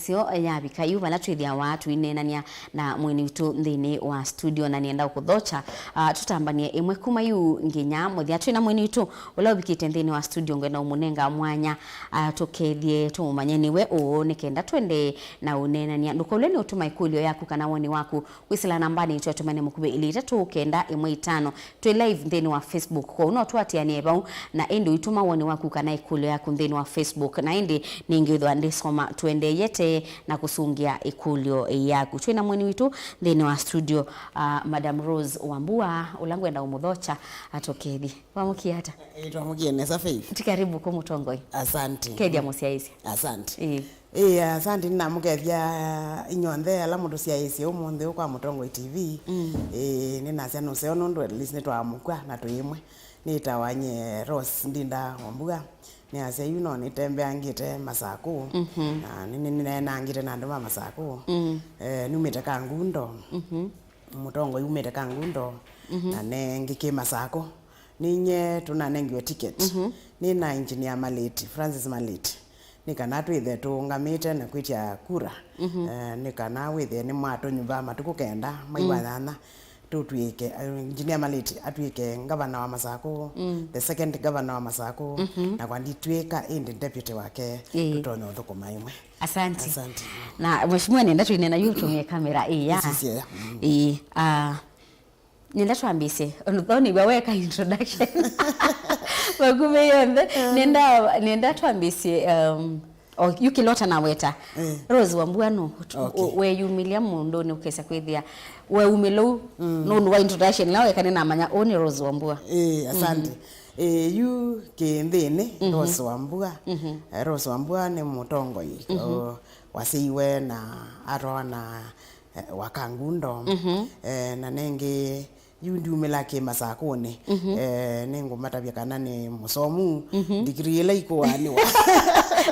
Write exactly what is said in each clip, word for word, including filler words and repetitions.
Syo yavika yu vala twĩthĩawa tũineenany'a na mwini witũ nthĩnĩ wa studio, na nĩenda ũkũthokya, ah, tũtambanie ĩmwe kuma yu nginya mũthya. Twĩ na mwini witũ ũla ũvikĩte nthĩnĩ wa studio, ngwenda ũmũnenga mwanya, ah, tũkethye tũmũmanye nĩwe ũũ, nĩ kenda twende na ũneenany'a. Ndũkaũlwe nĩ ũtũma ĩkũlyo yaku kana woni waku kwĩsĩla nambanĩ itũ ya tũmene mũkuvĩ ilĩ itatũ kenda ĩmwe itano. Twĩ live nthĩnĩ wa Facebook, kwoou no tũatĩanĩe vau, na ĩndĩ ũitũma woni waku kana ĩkũlyo yaku nthĩnĩ wa Facebook, na ĩndĩ nĩngĩthwa ndĩsoma tũendeeyete na kũsũngĩa ĩkũlyo yaku. Twĩ na mwini witũ nthĩnĩ wa studio, uh, Madam Rose Wambua, ũla ngwenda ũmũthokya atũkethye. Wamũkie ata? Ĩĩ, twamũkie nesa, Faith. Ti karibu kũ mũtongoi. Asante. Kethya mũsyaĩĩsya. Asante. Ĩĩ. Ĩĩ, asante, nĩnamũkethya inyonthe ala mũtũsyaĩĩsye ũmũnthĩ ũũ kwa Mũtongoi T V. Mm. Ĩĩ, nĩnasya nũseo nũndũ at least nĩtwaamũkw'a na twĩ ĩmwe. Nĩtawa nyie Rose Ndinda Wambua. Nĩasya yu no nĩtembeangĩte Masakũ. Mhm. Na nĩ- nĩ- nĩneenangĩte na andũ ma Masakũ. Mm. Eh, numĩte Kangundo. Mhm. Mũtongoi umĩte Kangundo. Mhm. Na nengĩ kĩ Masakũ. Ninye tũnanengiwe ticket. Mhm. Nĩ na Engineer Malĩti, Francis Malĩti. Nĩ kana twĩthe tũũngamĩte na kwĩtya kura. Mhm. Eh, nĩ kana wĩthĩe nĩmwatũnyuva matukũ kenda, mwai wa nyanya, tũtw'ĩke, eh, Engineer Malĩti atw'ĩke ngavana wa Masakũ, mm, the second governor wa Masakũ, mhm, na kwa nditw'ĩka ĩndĩ deputy wake, ĩĩ, tũtonya ũthũkũma ĩmwe. Asante. Asante. Na mheshimiwa, nenda tũinena yu ũtũmĩe kamera ĩĩ ya. Ĩsisye ya. Mm. Ĩĩ, ah, nenda twambĩsye, thoniwa weka introduction. Vakuvĩ yonthe. Nenda, nenda twambĩsye, um, o, yu kĩla ũtanaweta. Eh. Rose Wambua nũ? Okay. Weyumĩlya mũndũnĩ ũkesa kwĩthĩa weumĩla ũu, mm, nũndũ wa introduction ĩla weka nĩnamanya ũũ nĩ Rose Wambua. Eh, asante. Mhm. Eh, yu kĩnthĩnĩ, mhm, Rose Wambua. Mhm. Eh, Rose Wambua nĩ mũtongoi, mhm, o, waseiwe na atwawa na, eh, wa Kangundo. Mhm. Eh, na nengĩ yu ndiumĩla kĩ Masakũnĩ. Mhm. Eh, nĩngũmatavya kana nĩ mũsomu, mhm, degree ĩla ikuanĩwa.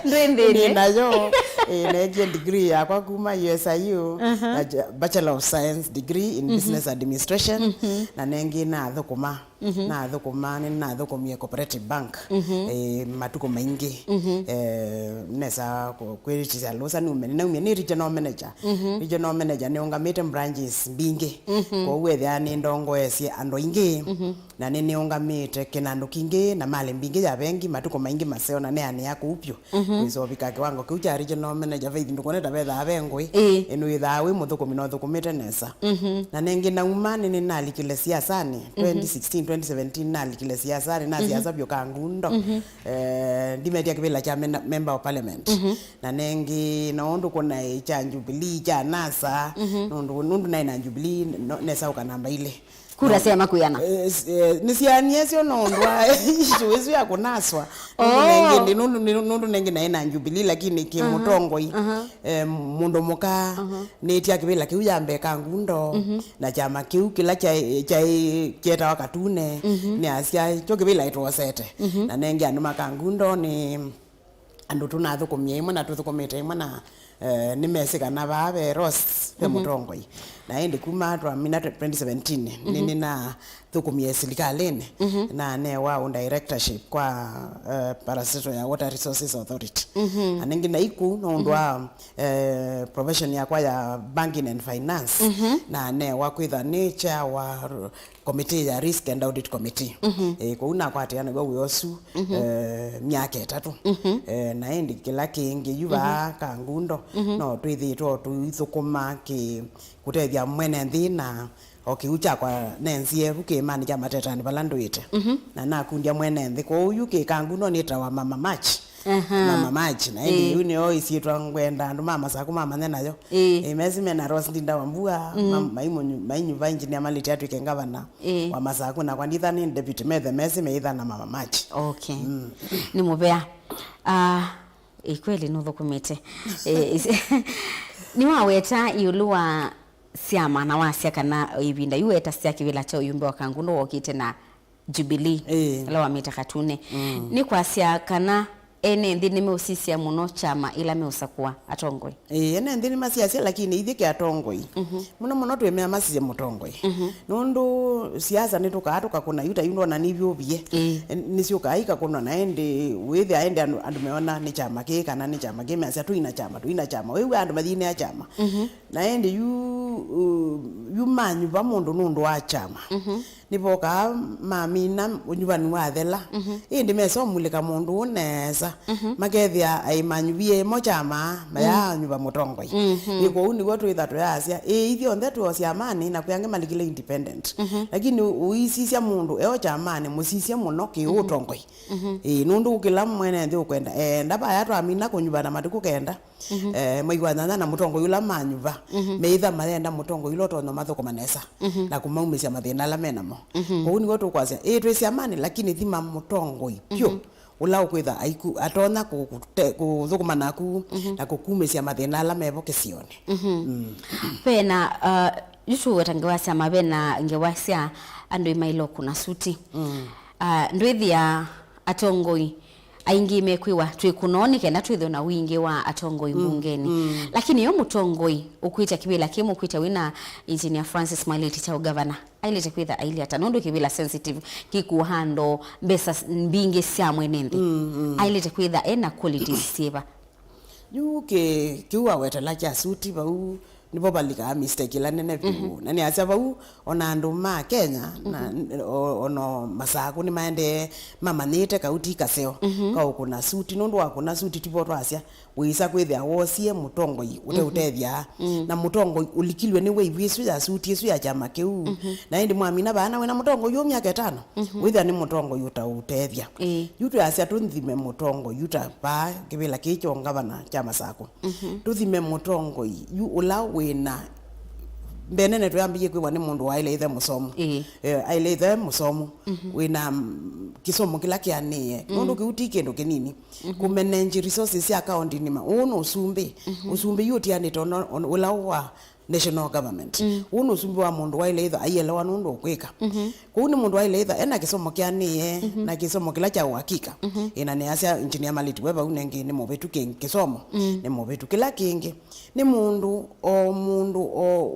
Ndwĩ nthĩnĩ. Nĩ nayo. Eh, neekie degree yakwa kuma U S I U, mhm, na ja- Bachelor of Science degree in, mhm, Business Administration. Mhm. Na nengĩ nathũkũma. Mhm. Nathũkũma, nĩnathũkũmie Cooperative Bank, mhm, eh, matukũ maingĩ. Mhm. Eh, nesa kũ- kwĩtĩsya lũsa nume, nĩnaumie nĩ regional manager. Mhm. Regional manager nĩũngamĩte branches mbingĩ. Mhm. Kwoou ethĩaa nĩndongoesye andũ aingĩ, mhm, na nĩnĩũngamĩte kĩnandũ kingĩ na malĩ mbingĩ ya vengi matukũ maingĩ maseo na neanĩa kũu pyũ. Mhm. Wĩsa ũvika kĩwango kĩu kya regional manager, Faith, ndũkwona ta vethaa ve ngũĩ? Ĩĩ. Ĩĩ, nĩwĩthaa wĩ mũthũkũmi na ũthũkũmĩte nesa. Mhm. Na nengĩ nauma nĩ- nĩnalikile siasanĩ, mhm, twenty sixteen, twenty seventeen nalikile siasanĩ, na, mhm, siasa vyũ Kangundo. Mhm. Eh, ndimetia kĩvĩla kya mena- member of parliament. Mhm. Na nengĩ no ũndũ kũnaĩ kya Jubilee, kya NASA, mhm, nũndũ, nũndũ naĩ na Jubilee, no- nesaũka namba ilĩ. Kura sya makwĩana. Eh, s- eh, nĩsianie syo nũndũ wa issue ĩsu ya kũnaswa. Nũndũ, oh, nengĩ ndi- nũndũ, nĩ- nũndũ nengĩ naĩ na Jubilee, lakini kĩ, aha, mũtongoi, aha, eh, mũndũ mũka, aha, nĩtia kĩvĩla kĩu ya mbee Kangundo, mhm, na kyama kĩu kĩla kyaĩ- kyaĩ- kyetawa Katune, mhm, nĩasya kyo kĩvĩla ĩtwosete. Mhm. Na nengĩ andũ ma Kangundo nĩ andũ tũnathũkũmie ĩmwe na tũthũkũmĩte ĩmwe na, eh, nĩmesĩ kana vaa ve Rose ve, mhm, mũtongoi. Na ĩndĩ kuma twamina twenty seventeen, mhm, nĩnĩnathũkũmie silikalĩnĩ, mhm, na newa ũ directorship kwa, eh, Parastatal ya Water Resources Authority. Mhm. Na nengĩ naĩ kũu nũndũ wa, mhm, eh, profession yakwa ya banking and finance, mhm, na newa kwĩtha nĩ chair wa komiti ya Risk and Audit Committee. Mhm. Eh, kwoou nakwatĩanaw'a wĩa ũsu, mhm, eh, myaka ĩtatũ. Mhm. Eh, na ĩndĩ kĩla kĩngĩ yu vaa, mhm, Kangundo, mhm, no twĩthĩĩtwe o tũithũkũma kĩ- kũtethya mwene nthĩ na o kĩu kyakwa nenzie vu kĩĩmanĩ kya Matetani vala ndũĩte. Mhm. Na nakundya mwene nthĩ. Kwoou yu kĩ Kangundo nĩtawa Mama March. Aha. Mama March, na ĩndĩ, ĩĩ, yu nĩyo ĩsyĩtwa ngwenda andũ ma Masakũ mamanye nayo. Ĩĩ. Ĩĩ, mesi mena Rose Ndinda Wambua, mm, ma- maimu- mainyuva Engineer Malĩti atw'ĩke ngavana, ĩĩ, wa Masakũ, na kwa nditha nĩ deputy, methe mesi meitha na Mama March. Okay. Mm. Nĩ mũvea. Ah, ĩ kweli nũthũkũmĩte. Eh, is- nĩwaweta ĩũlũ wa syama na wasya kana ĩvinda yu wetasya kĩvĩla kya ũyumbe wa Kangundo wokĩte na Jubilee, ĩĩ, ala wamĩta Katune. Mm. Nĩ kwasya kana ene nthĩ nĩmeũsisya mũno kyama ĩla meũsakũa atongoi? Ĩĩ, ene nthĩ nĩmasisya, lakini ithyĩ ke atongoi. Mhm. Mũno mũno twĩmea masisye mũtongoi. Mhm. Nũndũ siasa nĩtũkaa tũkakũna yu ta yu ndona nĩvyũvie. Ĩĩ. Nĩsyũkaa ikakũnwa na ĩndĩ wĩthĩa ĩndĩ andũ, andũ meona nĩ kyama kĩĩ kana nĩ kyama kĩĩ, measya tũina kyama, tũina kyama. Wĩw'a andũ mayinĩa kyama. Mhm. Na ĩndĩ yu, uh, yu manyuva mũndũ nũndũ wa kyama. Mhm. Nĩvokaa mamina ũnyuvani wathela. Mhm. Ĩndĩ mesa ũmulĩka mũndũ ũũ nesa. Mhm. Makethĩa aimanyuvie mo kyama, mhm, mayaanyuva mũtongoi. Mhm. Ĩ kwoou nĩw'o twĩtha tũyasya, ĩ, ithyonthe twĩ o syamanĩ na kwĩ angĩ malikile independent. Mhm. Lakini ũisisya mũndũ eo kyamanĩ, mũsisye mũno kĩ, mhm, ũtongoi. Mhm. Ĩ, nũndũ kĩla mwene nthĩ ũkwenda. Enda vaya twamina kũnyuvana matukũ kenda. Mhm. Eh, mwei wa nyanya na mũtongoi ũla manyuva, mhm, meitha mayenda mũtongoi ũla ũtonya mathũkũma nesa, mhm, na kũmaumĩsya mathĩna ala menamo. Mhm. Kwoou nĩw'o tũkwasya, ĩĩ, twĩ syamanĩ, lakini thima mũtongoi vyũ, mhm, ũla ũkwĩtha aiku, atonya kũ-, kũte-, kũthũkũma naku, mhm, na kũkumĩsya mathĩna ala mevo kĩsionĩ. Mhm. Mm. Vena, uh, yu tũweta ngewa sya syama, vena ngewa sya andũ ĩmaĩle ũkũna suti. Mm. Uh, ndwĩthĩa atongoi aingĩ mekwĩwa twĩkũnoo nĩ kenda twĩthwe na wingĩ wa atongoi, mm, mbungenĩ. Mm. Lakini yo mũtongoi ũkwĩte kĩvĩla kĩmwe ũkwĩte wĩna Engineer Francis Mwalĩti ta ũgavana, ailĩte kwĩtha ailye ata? Nũndũ kĩvĩla sensitive kĩkũa handũ mbesa s-, mbingĩ sya mwene nthĩ. Mm, mm. Ailĩte kwĩtha ena qualities syĩva? Yu kĩ-, kĩu wawetela kya suti vau, nĩvo valikaa mistake ĩla nene vyũ. Mhm. Na nĩasya vau, ona andũ ma Kenya, na, mhm, o-, ona Masakũ nĩmaendee mamanyĩte kau ti kaseo, mhm, ka ũkũna suti. Nũndũ wa kũna suti, tivo twasya, wĩsa kwĩthĩa woosie mũtongoi, mhm, ũteũtethya. Mm. Na mũtongoi ũlikilwe nĩ wave ĩsu ya suti ĩsu ya kyama kĩu. Mhm. Na ĩndĩ mwamina vaa na wĩna mũtongoi ũũ myaka ĩtano, mhm, wĩthĩa nĩ mũtongoi ũtaũtethya. Ĩĩ. Yu twĩasya tũthime mũtongoi yu ta vaa kĩvĩla kĩĩ kya ũngavana kya Masakũ. Mhm. Tũthime mũtongoi yu ũla wĩna, mbee nene twĩambĩie kwĩwa nĩ mũndũ waĩle ithe mũsomu. Ĩĩ. Eh, aĩle ithe mũsomu, mhm, wĩna, mm, kĩsomo kĩla kĩanĩe. Mm. Nũndũ kĩu ti kĩndũ kĩnini. Mhm. Kũmanage resources sya kaũnti nĩma. Ũũ nĩ ũsumbĩ. Mhm. Ũsumbĩ yu ũtianĩte ona, ona ũla wa national government. Mm. Ũũ nĩ ũsumbĩ wa mũndũ waĩle itha aielewa nũndũ ũkwĩka. Mhm. Kũu nĩ mũndũ waĩle itha ena kĩsomo kĩanĩe, mhm, na kĩsomo kĩla kya ũhakika. Mhm. Ĩna nĩasya Engineer Malĩti we vau nengĩ nĩ mũvĩtu kĩ-, kĩsomo, mm, nĩ mũvĩtu. Kĩla kĩngĩ, nĩ mũndũ o mũndũ o,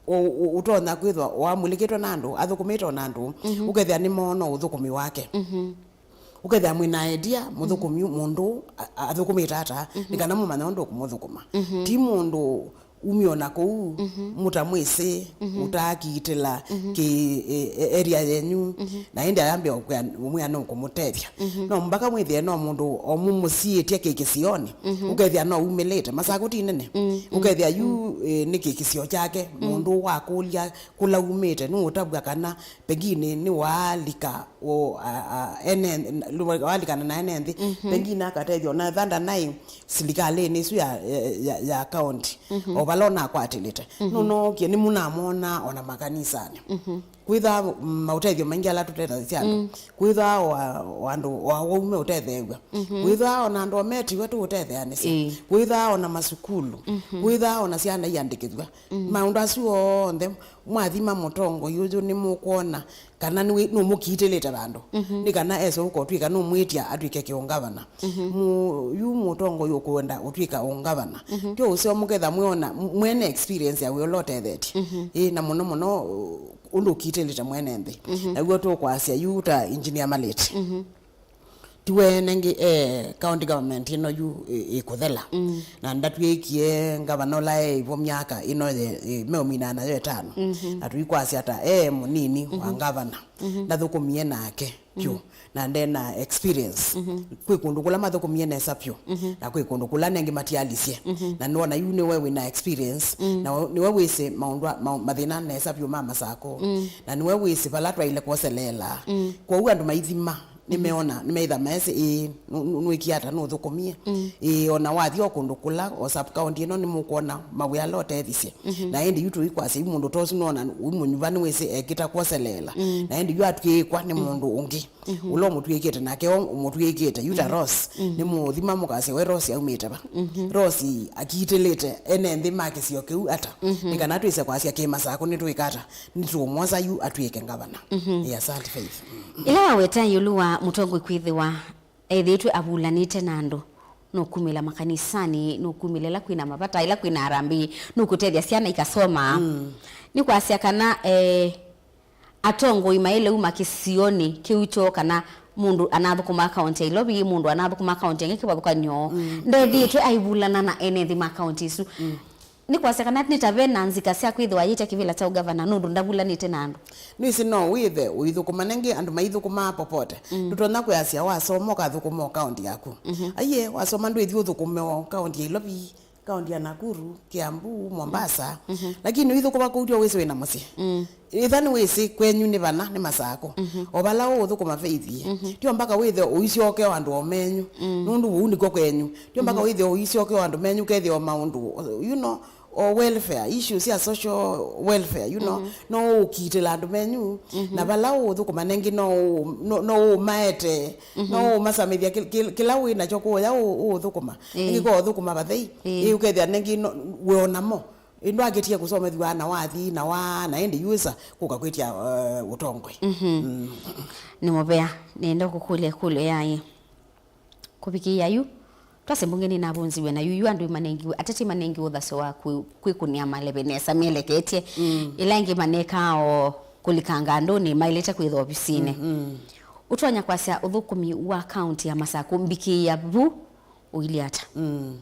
o, o, ũtonya kwĩthwa wamulĩkĩtwe na andũ, athũkũmĩtwe na andũ, mhm, ũkethĩa nĩmoona ũthũkũmi wake. Mhm. Ũkethĩa mwĩna idea, mũthũkũmi, mhm, mũndũ a-, a-, athũkũmĩte ata, mhm, nĩ kana mũmanya ũndũ ũkũmũthũkũma. Mhm. Ti mũndũ umio na kũu, mhm, mũtamwĩsĩ, mhm, ũtaakiitĩla, mhm, kĩ, e, e, area yenyu, mhm, na ĩndĩ ayambĩa ũkwĩa-, ũmwĩa nũkũmũtethya. Mhm. No mpaka mwĩthĩe no mũndũ o mũmũsiĩtye kĩ kĩsionĩ, mhm, ũkethĩa no umĩlĩte. Masakũ ti nene. Mm, mm, ũkethĩa yu, mm, e, nĩ kĩ kĩsio kyake, mm, mũndũ wakũlya kũla umĩte, nũũtavw'a kana pengine nĩwaalika o, a, a, ene, nĩwaalikana na ene nthĩ, mhm, pengine akatethya ona ethanda naĩ silikalĩnĩ ĩsu ya, ya, ya, ya county, mhm, o vala onakwatĩlĩte. Mhm. Nũnookie, nĩmũnamwona ona makanisanĩ. Mhm. Kwĩthaa maũtethyo maingĩ ala tũtethasya andũ. Mm. Kwĩthaa o, o andũ o awau meũtetheew'a. Mhm. Kwĩthaa ona andũ o metiwe tũũtetheanĩsya. Ĩĩ. Kwĩthaa ona masukulu. Mhm. Kwĩthaa ona syana iandĩkĩthw'a. Mm. Maũndũ asu onthe, mwathima mũtongoi ũyũ nĩmũkwona kana nĩ, nũmũkiitĩlĩte vandũ. Mhm. Nĩ kana ese ũka ũtw'ĩka nũmwĩtya atw'ĩke kĩũngavana. Mhm. Mu-, yu mũtongoi ũkwenda ũtw'ĩka ũngavana. Mhm. Tyo ũseo mũketha mwĩona, m-, mwene experience ya wĩa ũla ũtethetye. Mhm. Ĩ, na mũno mũno, ũ-, ũndũ ũkiitĩlĩte mwene nthĩ. Mhm. Naw'o tũkwasya yu ta Engineer Malĩti. Mhm. Ti we nengĩ, eh, county government ĩno yu ĩ-, ĩkũthela. Mm. Na ndatw'ĩkie ngavana ũla eĩvo myaka ĩno ye-, ĩ-, meũminaa nayo ĩtano. Mhm. Na tũikwasya ta e mũnini wa, mhm, ngavana. Mhm. Ndathũkũmie nake vyũ. Mhm. Na ndena experience. Mhm. Kwĩ kũndũ kũla mathũkũmie nesa vyũ. Mhm. Na kwĩ kũndũ kũla nengĩ matialisye. Mhm. Na nĩwona yu nĩwe wĩna experience. Mm. Na we-, nĩwe wĩsĩ maũndũ a-, ma-, mathĩna nesa vyũ ma Masakũ. Mm. Na nĩwe wĩsĩ vala twaĩle kwoseleela. Mm. Kwoou andũ maithima nĩmeona, nĩmeitha maesĩ, ĩĩ, nũ-, nũ-, nũĩkie ata, nũthũkũmie. Mm. Ĩĩ, ona wathi o kũndũ kũla, o sub county ĩno nĩmũkwona mawĩa ala ũtethisye. Mhm. Na ĩndĩ yu tũikwasya, yu mũndũ ta ũsu nona, yu mũnyuva nĩwĩsĩ ekĩta kwoseleela. Mm. Na ĩndĩ yu atw'ĩkwa nĩ, mhm, mũndũ ũngĩ. Mhm. Ũla ũmũtw'ĩkĩte nake, o ũmũtw'ĩkĩte, yu ta, mhm, Rose, mhm, nĩmũũthima mũkasya, we Rose aumĩte va? Mhm. Rose akiitĩlĩte ene nthĩ ma kĩsio kĩu ata? Mhm. Nĩ kana twĩse kwasya kĩ Masakũ nĩtwĩka ata? Nĩtũũmwosa yu atw'ĩke ngavana. Mhm. Ĩĩ, asante Faith. Mm. Ĩla waweta ĩũlũ wa mũtongoi kwĩthĩwa ethĩĩtwe avulanĩte na andũ, nũkumĩla makanisanĩ, nũkumĩla ĩla kwĩna mavata, ĩla kwĩna harambee, nũkũtethya syana ikasoma. Mm. Nĩ kwasya kana, eh, atongoi maĩ lĩu ma kĩsionĩ kĩu kyoo, kana mũndũ anathũkũma kaũntĩ ya Ilovi, mũndũ anathũkũma kaũntĩ ĩngĩ kĩvathũkany'o, mm, ndethĩĩtwe aivulana na ene nthĩ ma kaũntĩ isu. Mm. Nĩ kwasya kana nĩ ta ve na nzika sya kwĩthĩwa ayĩtya kĩvĩla kya ũgavana nũndũ ndavulanĩte na andũ. Nĩwĩsĩ no wĩthe ũithũkũma nengĩ andũ maithũkũmaa popote. Mm. Ndũtonya kwĩasya wasoma ũkathũkũma o kaũntĩ yaku. Mhm. Aiee, wasoma ndwĩthi ũthũkũme o kaũntĩ ya Ilovi, kaũntĩ ya Nakuru, Kiambu, Mombasa. Mhm. Lakini ũithũkũma kũu tyo wĩsĩ wĩna mũsyĩ. Mm. Ĩtha nĩwĩsĩ kwenyu nĩ vana, nĩ Masakũ. Mhm. O vala ũũthũkũma Faith, mhm, tyo mpaka wĩthe ũisyoke o andũ o menyu. Mm. Nũndũ ũu nĩkw'o kwenyu. Tyo mpaka, mhm, wĩthe ũisyoke o andũ menyu, ũkethĩa o maũndũ, you know, o welfare, issues sya social welfare, you know, mhm, no ũkitĩla andũ menyu, mhm, na vala ũũthũkũma nengĩ no ũ-, no, no ũmaete, mhm, no ũmasamĩthya kĩ-, kĩ-, kĩla wĩ nakyo kũũya ũ-, ũũthũkũma. Ĩĩ. Nengĩ kwa ũthũkũma vathei, ĩĩ, ũkethĩa nengĩ no, wĩ o namo. Ĩ, ndwakĩtie kũsomethw'a na wathi na wa, na ĩndĩ yu ĩsa kũka kwĩtya, eh, ũtongoi. Mhm. Mm. Nĩ mũvea, nĩenda kũkũlya ĩkũlyo yaĩ. Kũvikĩĩa yu, twasye mbunge nĩnavunziw'e na yu, yu andũ imanengiwe, ateti imanengiwe ũthasyo wa kwĩ-, kwĩkũnĩa maleve nesa meleketye. Mm. Ĩla ĩngĩ manekaa o kũlikanga andũnĩ maĩlĩte kwĩthwa ovisinĩ. Mm, mm. Ũtonya kwasya ũthũkũmi wa kaũntĩ ya Masakũ mbikĩĩa vu ũilyĩ ata? Mm.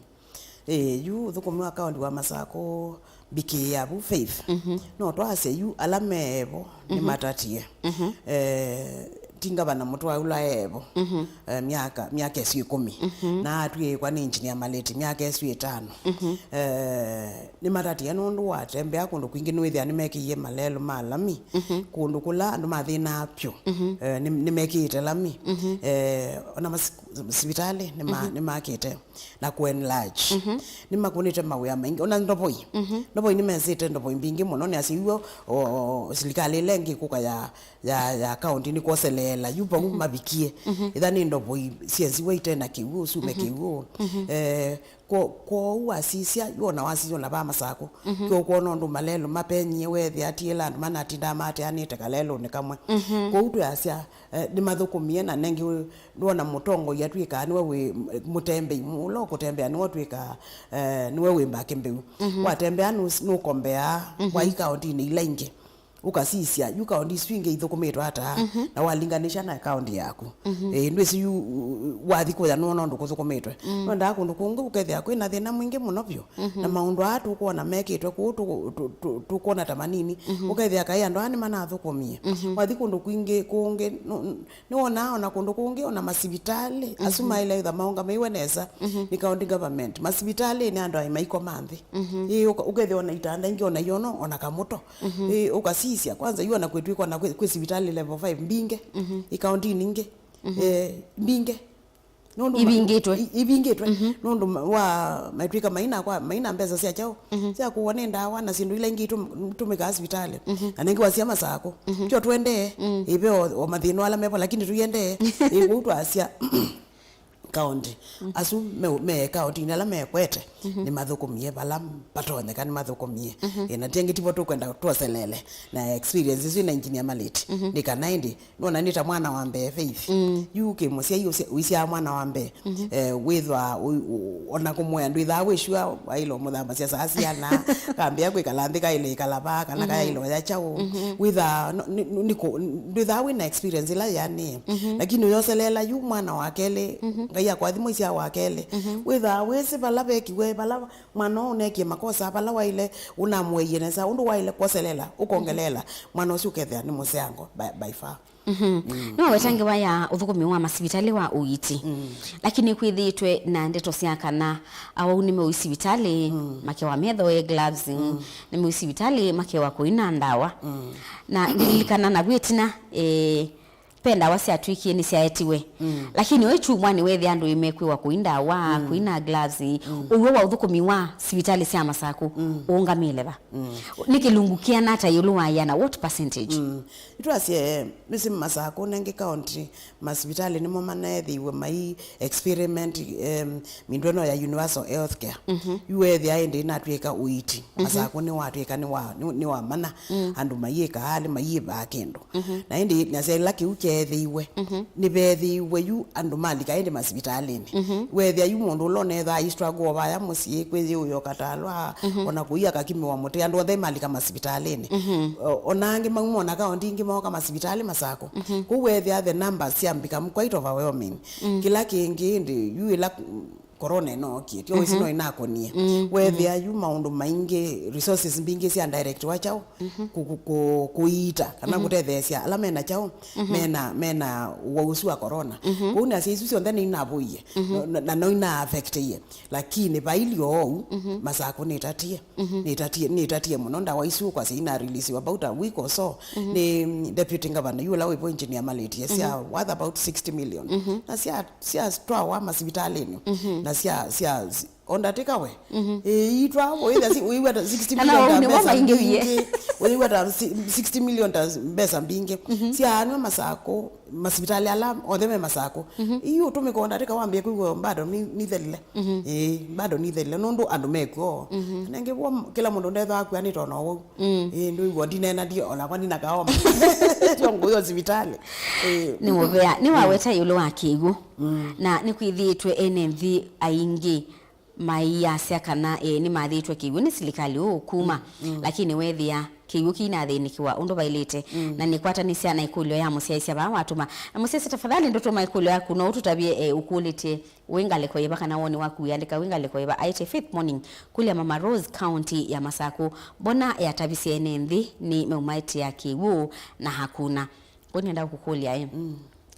Ĩĩ, yu ũthũkũmi wa kaũntĩ wa Masakũ mbikĩĩa vu Faith. Mhm. No twasye yu ala me vo, mhm, nĩmatatie. Mhm. Eh, ti ngavana mũtwae ũla e vo. Mhm. Eh, myaka, myaka ĩsu ĩkũmi. Mhm. Na atw'ĩĩkwa nĩ Engineer Maleti myaka ĩsu ĩtano. Mhm. Eh, nĩmatatie nũndũ watembea kũndũ kwingĩ nĩwĩthĩa nĩmekĩie malelũ ma lami. Mhm. Kũndũ kũla andũ mathĩnaa vyũ. Mhm. Eh, nĩ-, nĩmekĩĩte lami. Mhm. Eh, ona mas-, sivitalĩ nĩma-, mhm, nĩmakĩte na kũ enlarge. Mhm. Nĩmakũnĩte mawĩa maingĩ. Ona ndovoi. Mhm. Ndovoi nĩmesĩte ndovoi mbingĩ mũno, nĩasya iw'o, o, o, silikalĩ ĩla ĩngĩ ĩkũka ya, ya, ya kaũntĩ nĩkwoseleela. Yu vau, mhm, mavikie. Mhm. Ĩtha nĩ ndovoi syenziwa ite na kĩw'ũ, sume, mhm, kĩw'ũ. Mhm. Eh, kwo-, kwoou wasisya, yu ona wasisya ona va Masakũ. Mhm. Kĩo kwona ũndũ malelũ mapenyie, weethĩa ti ĩla andũ manatindaa mateanĩte kalelũnĩ kamwe. Mhm. Kwoou twĩasya, eh, nĩmathũkũmie na nengĩ Ndwona mũtongoi atw'ĩkaa nĩwe wĩ mũtembei, ũla ũkũtembea nĩwe ũtw'ĩkaa, eh, nĩwe wĩ mbakĩ mbĩu. Mhm. Watembea nũs-, nũkombeaa, mhm, wa ikaũndinĩ ila ingĩ. Ũkasisya, yu kaũndi isu ingĩ ithũkũmĩtwe ata? Mhm. Na walinganisha na kaũndi yaku. Mhm. Eh, ndwĩsĩ yu, u-, u-, wathi kũya nĩwona ũndũ kũthũkũmĩtwe. Mm. Nwendaa kũndũ kũngĩ ũkethĩa kwĩna thĩna mwingĩ mũno vyũ. Mhm. Na maũndũ aa tũkwona mekĩtwe kũu tũ-, tũ-, tũ-, tũkwona ta manini. Mhm. Ũkethĩa kaĩ andũ aa nĩmanathũkũmie. Mhm. Wathi kũndũ kwingĩ kũngĩ, nũ-, Nĩwonaa ona kũndũ kũngĩ, ona masivitalĩ, asu, mhm, maĩle ĩtha maũngamĩiwe nesa, mhm, nĩ county government. Masivitalĩnĩ andũ aĩ maikoma nthĩ. Mhm. Ĩĩ, ũka-, ũkethĩa ona itanda ingĩ, ona iono, ona kamũto. Mhm. Ĩĩ, ũkasisya, kwanza yu ona kwĩtw'ĩka ona kwĩ, kwĩ sivitalĩ level five mbinge, mhm, ikaũndinĩ ingĩ, mhm, eh, mbinge. Nũndũ ma-, ivingĩtwe. I-, ivingĩtwe. Mhm. Nũndũ ma-, wa matw'ĩka maina kwa, maina mbesa sya kyaũ, mhm, sya kũwa nĩ ndawa na syĩndũ ila ingĩ itũm-, itũmĩkaa sivitalĩ. Mhm. Na nĩngĩ wasya Masakũ. Mhm. Tyo tũendee, mm, ĩve o, o mathĩna ala mevo, lakini tũiendee. Ĩ, kũu twasya kaũndĩ. Mm. Asu me, me kaũndĩnĩ ala mekwete, mhm, nĩmathũkũmie vala vatonyeka, nĩmathũkũmie. Mhm. Ĩ, na tengĩ tivo tũkwenda twoseleele na experience isu na Engineer Maleti. Mhm. Nĩ kana ĩndĩ nona nĩ ta mwana wa mbee, Faith. Mm. Yu kĩ mũsyai ũsya-, ũisyaa mwana wa mbee. Mhm. Eh, wĩthwa ũ-, ũ-, ona kũmũea ndwĩthaa wĩ sure waĩle ũmũthamasya saa siana, kambĩa kwĩkala nthĩ kaĩle ĩkala vaa, kana, mhm, kayaĩle oya kyaũ. Mhm. Wĩthaa, no, nĩ, nĩ, nĩkũ-, ndwĩthaa wĩna experience ĩla yanĩe. Mhm. Lakini ũyoseleela yu mwana wa kelĩ, mhm, Ngai akwathima ũisyaa wa kelĩ. Mhm. Wĩthaa wĩsĩ vala vekiwe, vala mwana ũũ nekie makosa, vala waĩle ũnamũeie nesa, ũndũ waĩle kwoseleela, ũkongeleela, mhm, mwana ũsu ũkethĩa nĩ mũseango by, by far. Mhm. Mm. Nĩwaweta ngewa ya ũthũkũmi wa masivitalĩ wa ũiiti. Mm. Lakini kwĩthĩĩtwe na ndeto sya kana awau nĩmeũi sivitalĩ, mm, makewa methoe gloves, mm, nĩmeũi sivitalĩ makewa kũina ndawa. Mm. Na ndililikana na vwĩtina, eh, ve ndawa syatw'ĩkie nĩsyaetiwe. Mm. Lakini oĩ kyumwanĩ weethĩa andũ ĩmekwĩwa kũi ndawa, mm, kũina gloves, mm, ũw'o wa ũthũkũmi wa sivitalĩ sya Masakũ, mm, ũũngamĩle va? Mm. Nĩ kĩlungu kĩana ata ĩũlũ wa ĩana? What percentage? Mm. Nĩtwasye, nĩsĩ Masakũ nengĩ county, masivitalĩ nĩmo maneethĩiwe mai experiment, em, mĩndũ ĩno ya universal health care. Mhm. Yu weethĩa ĩndĩ ĩnatw'ĩka ũiiti. Mhm. Masakũ nĩwatw'ĩka nĩ wa, nĩ, nĩ wa mana. Mm. Andũ mayĩkaa alĩ mayĩvaa kĩndũ. Mhm. Na ĩndĩ nasya ĩla kĩu kye nĩveethĩiwe. Nĩveethĩiwe yu andũ malika ĩndĩ masivitalĩnĩ. Weethĩa yu mũndũ ũla ũnethĩwa aistruggle vaya mũsyĩ, kwĩyĩũya ũkatalwa, ona kũia akakimĩwa mũtĩ, andũ onthe malika masivitalĩnĩ. O- ona angĩ mauma ona kaũnti ingĩ mooka masivitalĩ Masakũ. Kũu weethĩa the numbers syambika quite overwhelming. Kĩla kĩngĩ ĩndĩ yu ĩla corona ĩnookie, tyo wĩsĩ no ĩnakonie. Weethĩa yu maũndũ maingĩ, resources mbingĩ sya directwa kyaũ kũ- kũ- kũ- kũiita kana kũtetheesya ala mena kyaũ, mena, mena ũwau ũsu wa corona. Kwoou nasya isu syonthe nĩinavũie na, na, na noinaaffectie. Lakini vailye oou, Masakũ nĩtatie. Nĩtatie, nĩtatie mũno. Ndawa isu kwasya ina release about a week or so. Nĩ, mm, deputy governor yu ũla wĩvo Engineer Malĩti, sya worth about sixty million. Na sya, syatwawa masivitalĩnĩ. Na sya, sya, si- o ndatĩka we. Ĩĩ, itwawa, wĩw'a ta sixty million ta mbesa mbingĩ. Wĩw'a ta si- sixty million ta mbesa mbingĩ. Syaanwa Masakũ, masivitalĩ ala onthe me Masakũ. Ii ũtũmĩka o ndatĩka wambĩe kwĩw'a bado ni- nithelile. Ĩĩ, bado nithelile nũndũ andũ mekw'o. Nengĩ w'o kĩla mũndũ ndethwa akua nĩ tono wau. Ĩĩ, ndũiw'o ndinena ndio, onakwa nina kaoma. Tio ngũyo sivitalĩ. Ĩĩ. Nĩ mũvea, nĩwaweta ĩũlũ wa kĩw'ũ. Na nĩkwĩthĩĩtwe ene nthĩ aingĩ maiyasya kana, eh, nĩmathĩĩtwe kĩw'ũ nĩ silikalĩ ũũ kuma. Lakini weethĩa kĩw'ũ kĩinathĩnĩkĩwa ũndũ vaĩlĩte. Na nĩkwatanĩsya na ĩkũlyo ya mũsyaĩĩsya vaa watũma. Na mũsyaĩĩsya, tafadhali ndũtũma ĩkũlyo yaku, no ũtũtavye, eh, ũkũlĩtye wĩ ngalĩko yĩva kana woni waku wĩandĩka wĩ ngalĩko yĩva. Aĩtye Faith Morning kũlya Mama Rose, kaunti ya Masakũ, mbona yatavisye ene nthĩ nĩ meumaĩtĩa kĩw'ũ na hakuna. Kũu nĩenda kũkũlya ĩ.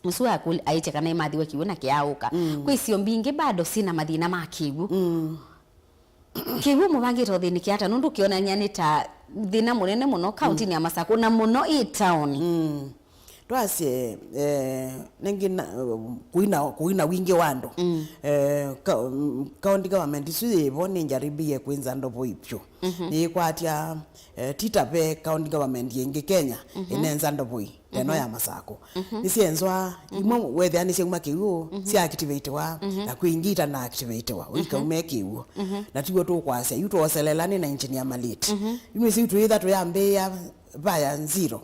Ũsu akũl- aĩtye kana ĩmathiwe kĩw'ũ na kĩaaũka. Kwĩ isio mbingĩ bado syĩna mathĩna ma kĩw'ũ. Kĩw'ũ mũvangĩte ũthĩnĩkĩa ata? Nũndũ kĩonany'a nĩ ta thĩna mũnene mũno kauntinĩ ya Masakũ, na mũno ĩ taoni. Twasye, eh, nengĩ na, kũina, kũina wingĩ wa andũ. Eh, ka- mm, county government isu yĩvo nĩnjaribie kwĩnza ndovoi vyũ. Nĩkwatya, eh, tita ve county government yĩngĩ Kenya ĩnenza ndovoi teno ya Masakũ. Nĩsyenzwa, imwe wethĩa nĩsyauma kĩw'ũ, sya activate-wa, na kwĩ ingĩ itana activate-wa, ũikaume kĩw'ũ. Na tiw'o tũkwasya, yu twoselela nĩ na Engineer Malĩti. Yu nĩsĩ yu twĩtha tũyambĩĩa vaya nzero.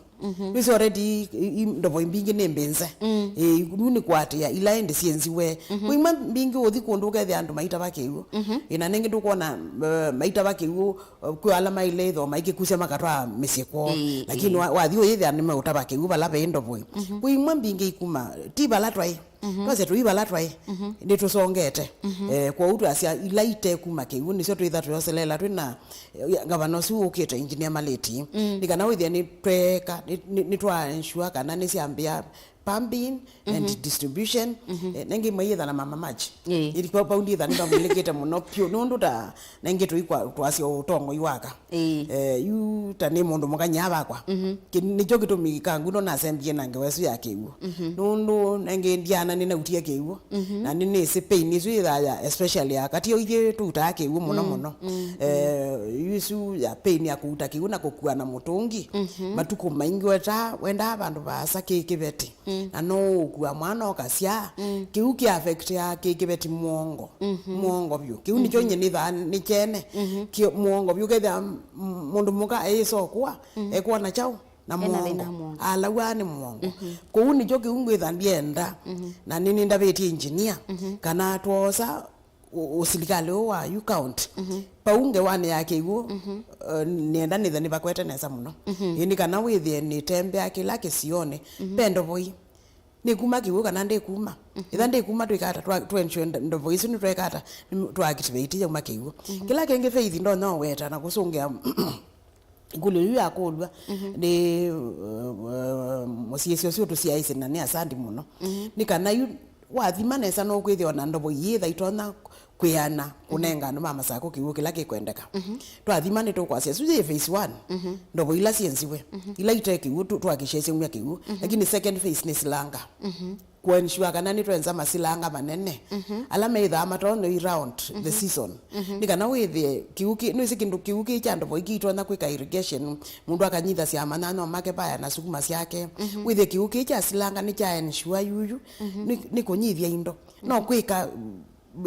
Nĩsĩ already i- i- ndovo mbingĩ nĩ mbĩnze. Ĩĩ, yu nĩ kũatĩĩa ila ĩndĩ syĩnziwe. Kwĩ imwe mbingĩ ũthi kũndũ ũkethĩa andũ maitava kĩw'ũ. Ĩna nĩngĩ ndũkwona, eh, maitava kĩw'ũ, eh, kwĩ ala maile ĩtho maikĩkusya makatwaa mĩsyĩ kwoo. Ĩĩ, lakini ĩĩ. Wa- wathi ũyĩthĩa nĩmeũtava kĩw'ũ vala ve ndovoi. Kwĩ imwe mbingĩ ikuma ti vala twaĩ. Twasya tũi vala twaĩ, nĩtũsongete. Eh, kwoou twasya ila itekuma kĩw'ũ nĩsyo twĩtha tũyoselela twĩ na, eh, ngavana ũsu ũkĩte, Engineer Malĩti. Nĩ kana wĩthĩe nĩtweka, nĩ- nĩ- nĩtwa ensure kana nĩsyambĩa pumping and distribution. Eh, nengĩ imwe iyĩtha na mama maji. Ĩĩ. Ĩĩ, kwa paundi ĩtha nĩtwamũlĩkĩte mũno pyũ nũndũ ta nengĩ tũikwa twasya ũtongoi waka. Ĩĩ. Eh, yu ta nĩ mũndũ mũka nyia vakwa. Kĩ- nĩkyo kĩtumi kanguno nasembie na ngewa ĩsu ya kĩw'ũ. Nũndũ nengĩ ndiana nĩnautie kĩw'ũ. Na nĩnĩsĩ pain ĩsu yĩthaa ya, especially ya katĩ ithyĩ tũutaa kĩw'ũ mũno mũno. Eh, yu ĩsu ya pain ya kũuta kĩw'ũ na kũkua na mũtũngi. Matukũ maingĩ wetaa, wendaa vandũ vaasa kĩ kĩveti. Na no ũkua mwana ũkasyaa. Kĩu kĩ affectia kĩ kĩveti mũongo. Mũongo vyũ. Kĩu nĩkyo nyie nĩthaa nĩ kyene. Kĩ- mũongo vyũ kethĩa m- mũndũ mũka eĩsokũa, ekwona kyaũ na mũongo. Alawaa nĩ mũongo. Kũu nĩkyo kĩu ngwĩtha ndienda. Na nĩnĩndavĩtie engineer kana twosa ũ- ũsilikalĩ ũũ wa yu county. Pau ngewanĩ ya kĩw'ũ, eh, nĩenda nĩthe nĩvakwete nesa mũno. Ĩndĩ kana wĩthĩe nĩtembea kĩla kĩsionĩ, ve ndovoi. Nĩkuma kĩw'ũ kana ndĩkuma? Ĩtha ndĩkuma twĩkata, twa- tũensure ndo- ndovoi isu nĩtwekata, nĩ- twa activate yauma kĩw'ũ. Kĩla kĩngĩ Faith ndonya ũweta na kũsũngĩa ĩkũlyo yu yakũlw'a nĩ, uh, uh, mũsiĩsyo ũsu ũtũsyaĩĩsye na nĩ asandi mũno. Nĩ kana yu wathima nesa no kwĩthĩwa na ndovo iyĩtha itonya kwĩana kũnenga andũ ma Masakũ kĩw'ũ kĩla kĩkwendeka. Twathima nĩtũkwasya ĩsu yĩ phase one, ndovo ila syĩnziwe, ila ite kĩw'ũ tũ- twakĩsya syaumya kĩw'ũ. Lakini second phase nĩ silanga. Kũensure kana nĩtwenza masilanga manene ala methĩawa matonya i round the season. Nĩ kana wĩthĩe kĩw'ũ kĩ- nĩwĩsĩ kĩndũ kĩw'ũ kĩ kya ndovo ingĩ itonya kwĩka irrigation, mũndũ akanyithasya manyanya make vaya na sukuma syake. Wĩthĩe kĩw'ũ kĩ kya silanga nĩ kya ensure yuyu nĩ- nĩ kũnyithya indo. No kwĩka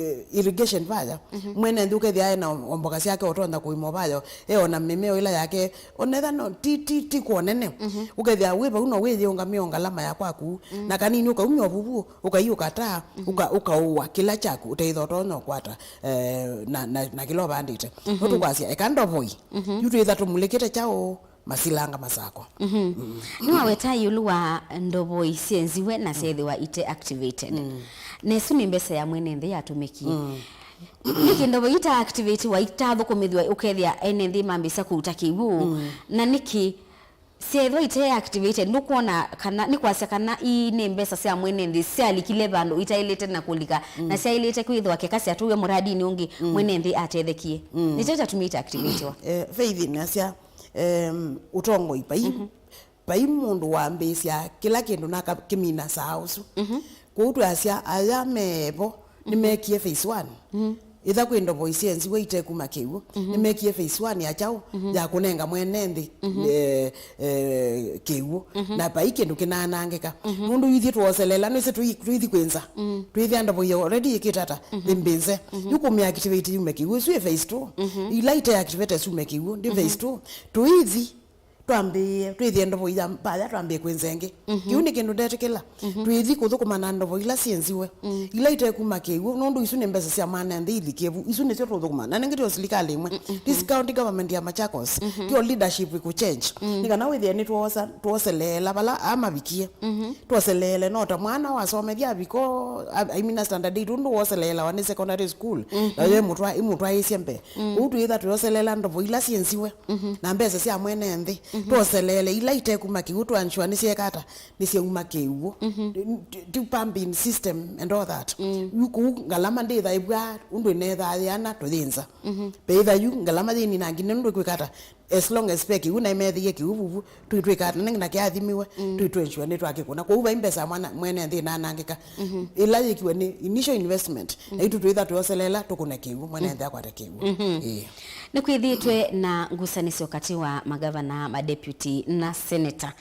eh, irrigation vaya. Mwene nthĩ ũkethĩa ena o mboka syake ũtonda kũima vaya, eona mĩmeo ĩla yake, onetha no, ti, ti, ti kwa ũnene. Ũkethĩa wĩ vau no wĩyĩũngamĩe o ngalama ya kwaku, na kanini ũkaumya ũvuvu, ũkai ũkataa, ũka-, ũkaũa kĩla kyaku, ũteitha ũtonya ũkwata, eh, na, na, na kĩla ũvandĩte. No tũkwasya, eka ndovoi, yu twĩtha tũmulĩkĩte kyaũ, masilanga masakwa. Nĩwaweta ĩũlũ wa ndovoi syenziwe na syethĩwa ite activated. Na ĩsu nĩ mbesa ya mwene nthĩ yatũmĩkie. Nĩkĩ ndovoi ita activatiwa, itathũkũmĩthw'a ũkethĩa ene nthĩ mambĩsa kũuta kĩw'ũ? Na nĩkĩ syethĩwa ite activated, nũkwona kana, nĩ kwasya kana ii nĩ mbesa sya mwene nthĩ syalikile vandũ itaĩlĩte na kũlika, na syaĩlĩte kwĩthĩwa keka syatũiwe mũradinĩ ũngĩ, mwene nthĩ atethekie? Nĩkyo kyatumĩte activatiwa. Eh, Faith nasya, em, ũtongoi pai, pai mũndũ wambĩĩsya kĩla kĩndũ na akakĩmina saa ũsu. Kwoou twasya aya mevo nĩmekie phase one. Ĩtha kwĩ ndovo isyenziwe itekuma kĩw'ũ, nĩmekie phase one ya kyaũ, ya kũnenga mwene nthĩ, eh, eh, kĩw'ũ. Na pai kĩndũ kĩnaanangĩka. Nũndũ ithyĩ twoselela, nĩsĩ tũi-, tũithi kwĩ nza. Twĩthĩa ndovo ya already ĩkĩte ata, thĩ mbĩnze. Yu kũmĩ activate yume kĩw'ũ, ĩsu ĩ phase two. Ila ite activate syume kĩw'ũ, ndi phase two. Tũithi, twambĩĩe, twĩthĩe ndovo ya mbaya, twambĩĩe kwĩnza ĩngĩ. Kĩu nĩ kĩndũ ndetĩkĩla. Twĩthi kũthũkũma na ndovo ila syĩnziwe. Ila itekuma kĩw'ũ, nũndũ isu nĩ mbesa sya mwana nthĩ ilikie vu. Isu nĩsyo tũthũkũma. Na nĩngĩ tio silikalĩ ĩmwe. This county government ya Machakos. Tio leadership ĩkũ change. Nĩ kana wĩthĩe nĩtwosa, twoseleela vala amavikie. Twoseleele, no ta mwana wasomethya aviko, a-, aimina standard eight, ũndũ woseleelawa nĩ secondary school. Nayo ĩmũtwa-, ĩmũtwaĩsye mbee. Kũu twĩtha twĩoseleela ndovo ila syĩnziwe. Na mbesa sya mwene nthĩ. Twoseleele ila itekuma kĩw'ũ, twa ensure nĩsyeeka ata, nĩsyauma kĩw'ũ. Ti, ti pumping system and all that. Yu kũu ngalama ndĩthaĩvw'a ũndũ ĩnethaa yĩana tũyĩnza. Veĩtha yu ngalama yĩninangi nĩ ũndũ ĩkwĩka ata, as long as ve kĩw'ũ na ĩmeethĩie kĩw'ũ vuvu, twĩtwĩka ata, na kĩathimiwe, twĩtwensure nĩtwakĩkũna. Kwoou vai mbesa ya mwana, mwene nthĩ ĩnanangĩka. Ĩla yĩkiwe nĩ initial investment, na itu twĩtha twĩoseleela tũkũne kĩw'ũ, mwene nthĩ akwate kĩw'ũ. Ĩĩ. Nĩkwĩthĩĩtwe na ngusanĩsyo katĩ wa magavana, madeputy na seneta,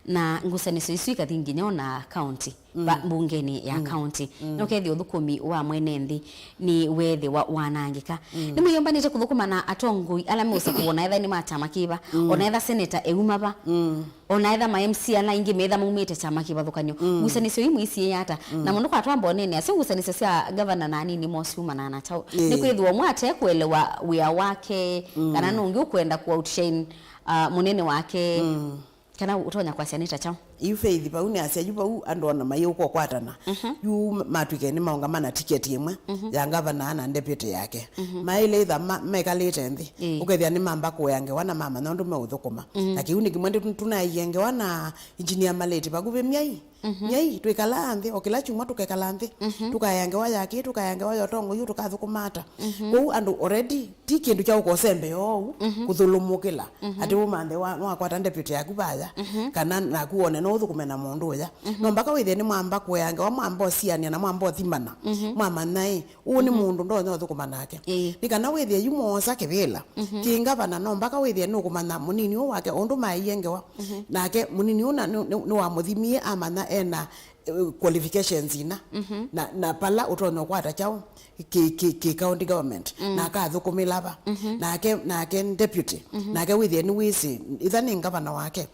na ngusanĩsyo isu ikathi nginya ona county, va mbungenĩ ya county. Na ũkethĩa ũthũkũmi wa mwene nthĩ nĩweethĩwa wanangĩka. Nĩmwĩyũmbanĩte kũthũkũma na atongoi ala meũsa kũwona etha nĩ ma kyama kĩva, ona etha seneta euma va, ona etha ma M C ala aingĩ metha maumĩte kyama kĩvathũkany'o. Ngusanĩsyo ii mwĩsiĩĩa ata? Na mũndũ kwatwamba ũnene, asyo ngusanĩsyo sya gavana na anini mo syumanaa na kyaũ? Nĩkwĩthĩwa ũmwe ate kũelewa wĩa wake, kana nũngĩ ũkwenda kũ outshine, ah, mũnene wake. Kana ũtonya kwasya nĩ ta kyaũ? Yu Faith vau nĩasya, yu vau andũ ona mayĩũka ũkwatana. Yu matw'ĩke nĩmaũngama na tiketi ĩmwe ya ngavana na deputy yake. Maĩle ĩtha ma-, mekalĩte nthĩ. Ĩĩ. Ũkethĩa nĩmamba kũea ngewa na mamanya ũndũ meũthũkũma. Na kĩu nĩ kĩmwe ndĩ tũnaeie ngewa na engineer Malĩti vakuvĩ myai. Nyai, twĩkalaa nthĩ, o kĩla kyumwa tũkekala nthĩ, tũkaea ngewa ya kĩĩ, tũkaea ngewa ya ũtongoi ũũ, tũkathũkũma ata. Kwoou andũ already, ti kĩndũ kya ũkosembe oou, kũthũlũmũkĩla. Atĩ ũmanthe wa, wakwata deputy yaku vaya, kana naku wone no ũthũkũme na mũndũ ũya. No mpaka wĩthĩe nĩ mwamba kũea ngewa, mwamba ũsianĩa na mwamba ũthimana. Mwamanya ĩ, ũũ nĩ mũndũ ndonya ũthũkũma nake. Ĩĩ. Nĩ kana wĩthĩe yu mwosa kĩvĩla. Kĩ ngavana no mpaka wĩthĩe nũkũmanya mũnini ũũ wake ũndũ maĩie ngewa. Nake mũnini ũũ na nĩ, nĩ, nĩwamũthimie amanya ena, eh, qualifications ina. Na, na pala ũtonya ũkwata kyaũ kĩ, kĩ, kĩ county government. Na akathũkũmĩla va. Nake, nake deputy. Nake wĩthĩe nĩwĩsĩ, itha nĩ ngavana wake.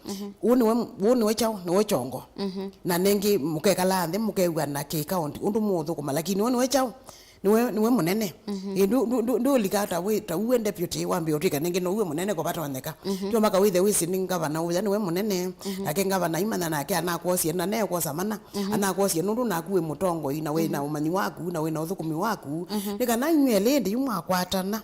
Ũũ nĩwe, ũũ nĩwe kyaũ, nĩwe kyongo. Na nengĩ mũkekalaa nthĩ mũkew'ana kĩ county ũndũ mũũthũkũma, lakini ũũ nĩwe kyaũ? Nĩwe, nĩwe mũnene. Ĩ, ndũ-, ndũ-, ndũ-, ndũlika ta wĩ, ta uwe deputy, wambie ũtwĩke nĩngĩ no uwe mũnene kũvatonyeka. Tio mpaka wĩthe wĩsĩ nĩ ngavana ũya nĩwe mũnene. Nake ngavana aimanya nake anakwosie, na nekwosa mana. Anakwosie nũndũ naku wĩ mũtongoi, na wĩ na ũmanyi waku, na wĩ na ũthũkũmi waku. Nĩ kana inyw'ĩ elĩ ĩndĩ yu mwakwatana.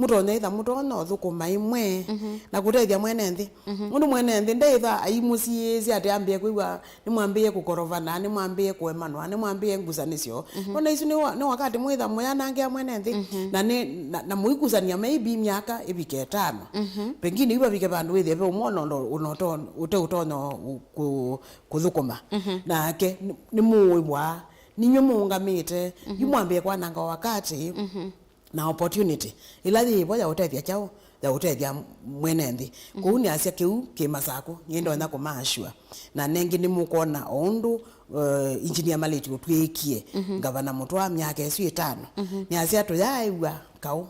Mũtonya ĩtha mũtonya ũthũkũma ĩmwe. Na kũtethya mwene nthĩ. Nũndũ mwene nthĩ ndeĩtha aimũsiĩĩsya atĩ ambĩe kwĩw'a nĩmwambĩĩe kũkorovana, nĩmwambĩĩe kũemanwa, nĩmwambĩĩe ngusanĩsyo. Ona isu nĩ wa-, nĩ wakati mwĩtha mũyanangĩa mwene nthĩ, na nĩ, na, na mũikusania maybe myaka ĩvike ĩtano. Pengine ivavike vandũ wĩthĩe ve ũmwe ona ũndo-, ũna ũto-, ũte ũtonya ũ-, kũ-, kũthũkũma. Nake nĩ, nĩmũĩw'a, ninyw'ĩ mũũngamĩte, yu mwambĩĩe kwananga wakati. na opportunity ĩla yĩvo ya ũtethya kyaũ, ya ũtethya mwene nthĩ. Kũu nĩasya kĩu kĩ Masakũ, nĩndonya kũmaasua. Na nengĩ nĩmũkwona o ũndũ, eh, Engineer Malĩti ũtw'ĩkie ngavana mũtũa myaka ĩsu ĩtano. Nĩasya tũyaaĩw'a kaũ,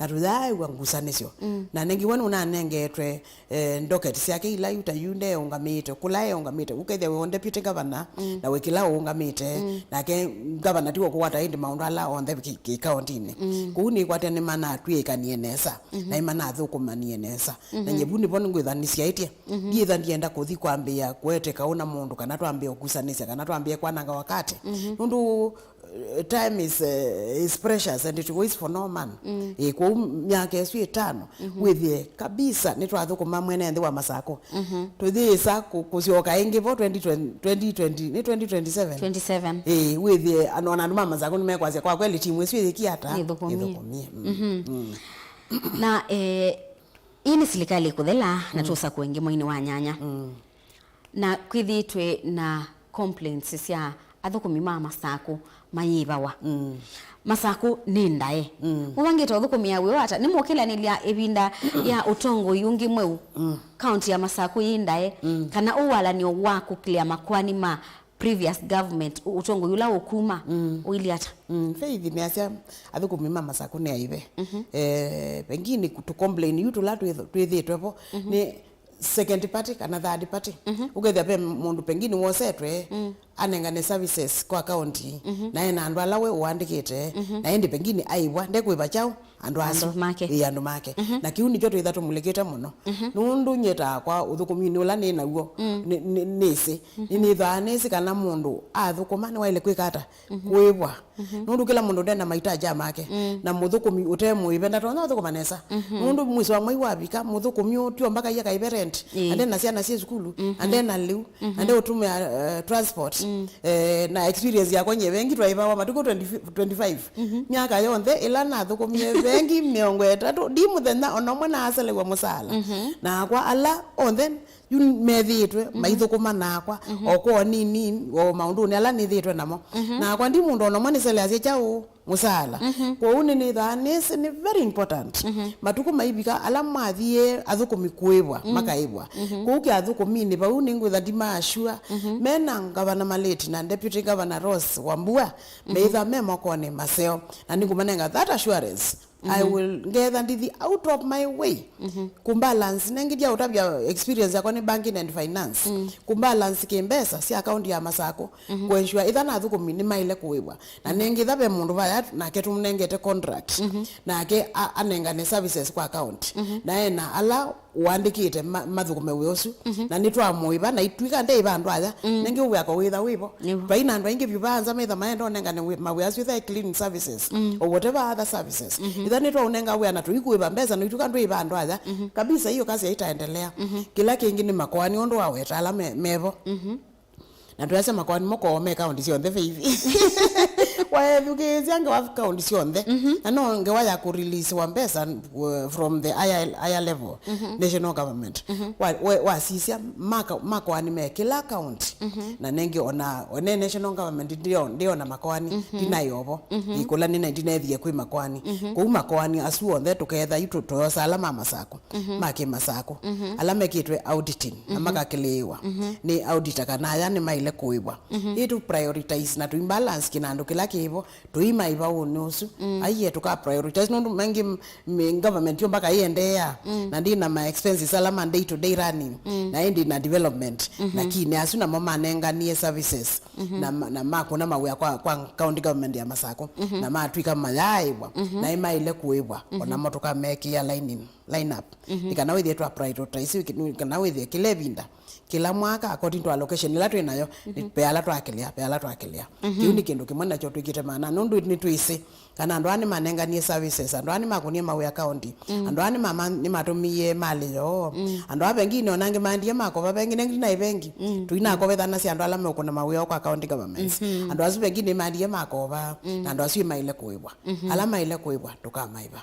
na tũyaaĩw'a ngusanĩsyo. Na nengĩ we nũnanengetwe, eh, docket syake ila yu ta yu ndeũngamĩte, kũla eũngamĩte, ũkethĩa wĩ o deputy governor, na wĩ kĩla ũũngamĩte, nake governor tiwe ũkũwata ĩndĩ maũndũ ala onthe kĩ, kĩ kaũntinĩ. Kũu nĩkwatya nĩmanatw'ĩĩkanie nesa, na nĩmanathũkũmanie nesa. Na nyie vu nĩvo ngwĩtha nĩsyaĩtye. Ndiĩtha ndienda kũthi kwambĩĩa kũete kaũ na mũndũ, kana twambĩe ũkusanĩsya, kana twambĩe kwananga wakati. Nũndũ, eh, time is, eh, is precious and it waits for no man. Eh, kwoou myaka ĩsu ĩtano, wĩthĩe kabisa nĩtwathũkũma mwene nthĩ wa Masakũ. Tũyĩsa kũ-, kũsyoka ĩngĩ vo twenty twenty, twenty twenty, nĩ twenty twenty-seven? Twenty-seven. Eh, wĩthĩe ano-, ona andũ ma Masakũ nĩmekwasya, kwa kweli timu ĩsu ĩyĩkie ata? Ĩthũkũmie. Ĩthũkũmie. Mm. Na, eh, ĩĩ nĩ silikalĩ kũthela na tũsa kũengĩ mweinĩ wa nyanya. Na kwĩthĩĩtwe na complaints sya athũkũmi ma Masakũ mayĩvawa. Masakũ nĩ ndae. Mũvangĩte ũthũkũmĩa wĩo ata? Nĩmũkĩlanĩlya ĩvinda ya ũtongoi ũngĩ mweu kaunti ya Masakũ yĩ ndae, kana ũwalan'yo wa kũkĩlĩa makoani ma previous government, ũ-, ũtongoi ũla ũkuma, ũilyĩ ata? Mm, Faith nĩasya athũkũmi ma Masakũ nĩ aive. Eh, pengine ku-, tũ complain yu tũla twĩth-, twĩthĩĩtwe vo nĩ second party kana third party. Ũkethĩa ve mũndũ pengine wosetwe, anengane services kwa county, na ena andũ ala we ũandĩkĩte, na ĩndĩ pengine aĩvwa, ndekũĩva kyaũ? Andũ asu. Andũ make. Ĩĩ, andũ make. Na kĩu nĩkyo twĩtha tũmulĩkĩte mũno. Nũndũ nyie takwa ũthũkũminĩ ũla nĩ naw'o, nĩ, nĩ, nĩsĩ. Nĩnĩthaa nĩsĩ kana mũndũ athũkũma nĩwaĩle kwĩka ata? Kũĩvwa. Nũndũ kĩla mũndũ ndena mahitaji make. Na mũthũkũmi ũte mũĩve ndatonya ũthũkũma nesa. Nũndũ mwiso wa mwei wavika, mũthũkũmi ũtio mpaka iye kaĩve rent. Ĩĩ. Ande na syana syĩ sukulu. Ande na lĩu. Ande ũtũmĩa, eh, transport. Eh, na experience yakwa nyie vengi twaĩvawa matukũ twenty, twenty-five. Myaka yonthe ĩla nathũkũmie vengi mĩongo ĩtatũ, ndi mũthenya ona ũmwe naaselew'a mũsala. Nakwa ala onthe yu methĩĩtwe maithũkũma nakwa, o kwa nini, o maũndũnĩ ala nĩthĩĩtwe namo. Nakwa ndi mũndũ ona ũmwe nĩseleasya kyaũ mũsala. Kwoou nĩnĩthaa nĩsĩ nĩ very important. Matukũ maivika ala mwathiĩ athũkũmi kũĩvwa, makaĩvwa. Kwoou kĩ athũkũminĩ vau nĩngwĩtha ndimaasua, mena ngavana Malĩti na deputy governor Rose Wambua, meitha me mokonĩ maseo. Na nĩngũmanenga that assurance. I will ngetha ndithi out of my way kũbalance, nengĩ ndyaũtavya experience yakwa nĩ banking and finance. Kũbalance kĩmbesa sya akaunti ya Masakũ, kũensure ĩtha na athũkũmi nĩmaĩle kũĩvwa. Na nengĩ ĩtha ve mũndũ vaya nake tũmũnengete contract, nake a-, anengane services kwa account. Na ena ala ũandĩkĩte ma-, mathũkũme wĩa ũsu, na nĩtwamũĩva, na itw'ĩka ndeĩva andũ aya, nengĩ wĩa ko wĩtha wĩvo. Nĩvo. Twaina andũ aingĩ vyũ vaa nza metha maenda ũnengane wĩ-, mawĩa asu, either cleaning services, or whatever other services. Itha nĩtwaũnenga wĩa na tũikũĩva mbesa, na itw'ĩka ndwĩĩva andũ aya. Kabisa, hiyo kazi haitaendelea. Kĩla kĩngĩ nĩ makoani ũndũ waweta ala me-, mevo. Na twĩasya makoani moko me kaunti syonthe, Faith. Waethukĩĩsya ngewa kaunti syonthe. Na no ngewa ya kũrelease wa mbesa, uh, from the higher, higher level, national government. Wa, we, wasisya maka-, makoani me kĩla kaunti. Na nengĩ ona, one national government ndio, ndio na makoani, ndinaĩ ovo. Ĩkũla nĩna ndinethie kwĩ makoani. Kũu makoani asu onthe tũketha yu tũ-, tũyosa ala ma Masakũ. Ma kĩmasakũ, ala mekĩtwe auditing na makakĩlĩĩwa nĩ auditor kana aya nĩmaĩle kũĩvwa. Ĩ tũ prioritize na tũimbalance kĩnandũ kĩla kĩvo, tũimaĩva ũnĩ ũsu. Aiye, tũka prioritize nũndũ maingĩ m-, m-, government yo mpaka ĩendeea na ndĩ na ma expenses ala ma day to day running, na ĩndĩ na development, lakini asu namo manenganie services na ma-, na makũna mawĩa kwa, kwa county government ya Masakũ, na matw'ĩka mayaaĩvwa, na ĩmaĩle kũĩvwa, onamo tũkamekĩa line in, line up. Nĩ kana wĩthĩe twa prioritize, nĩ kana wĩthĩe kĩla ĩvinda, kĩla mwaka, according to allocation ĩla twĩ nayo, nĩ ve ala twakĩlĩa, ve ala twakĩlĩa. Kĩu nĩ kĩndũ kĩmwe nakyo twĩkĩte maana, nũndũ nĩtwĩsĩ kana andũ aa nĩmanenganie services, andũ aa nĩmakũnie mawĩa county, andũ aa nĩmama-, nĩmatũmĩie malĩ yoo, andũ aa vengine ona angĩ maendie makova vengi, nengĩ naĩ vengi, tũinakovethanasya andũ ala meũkũna mawĩa kwa county governments. Andũ asu vengine maendie makova, na andũ asu ĩmaĩle kũĩvwa. Ala maĩle kũĩvwa, tũkamaĩva.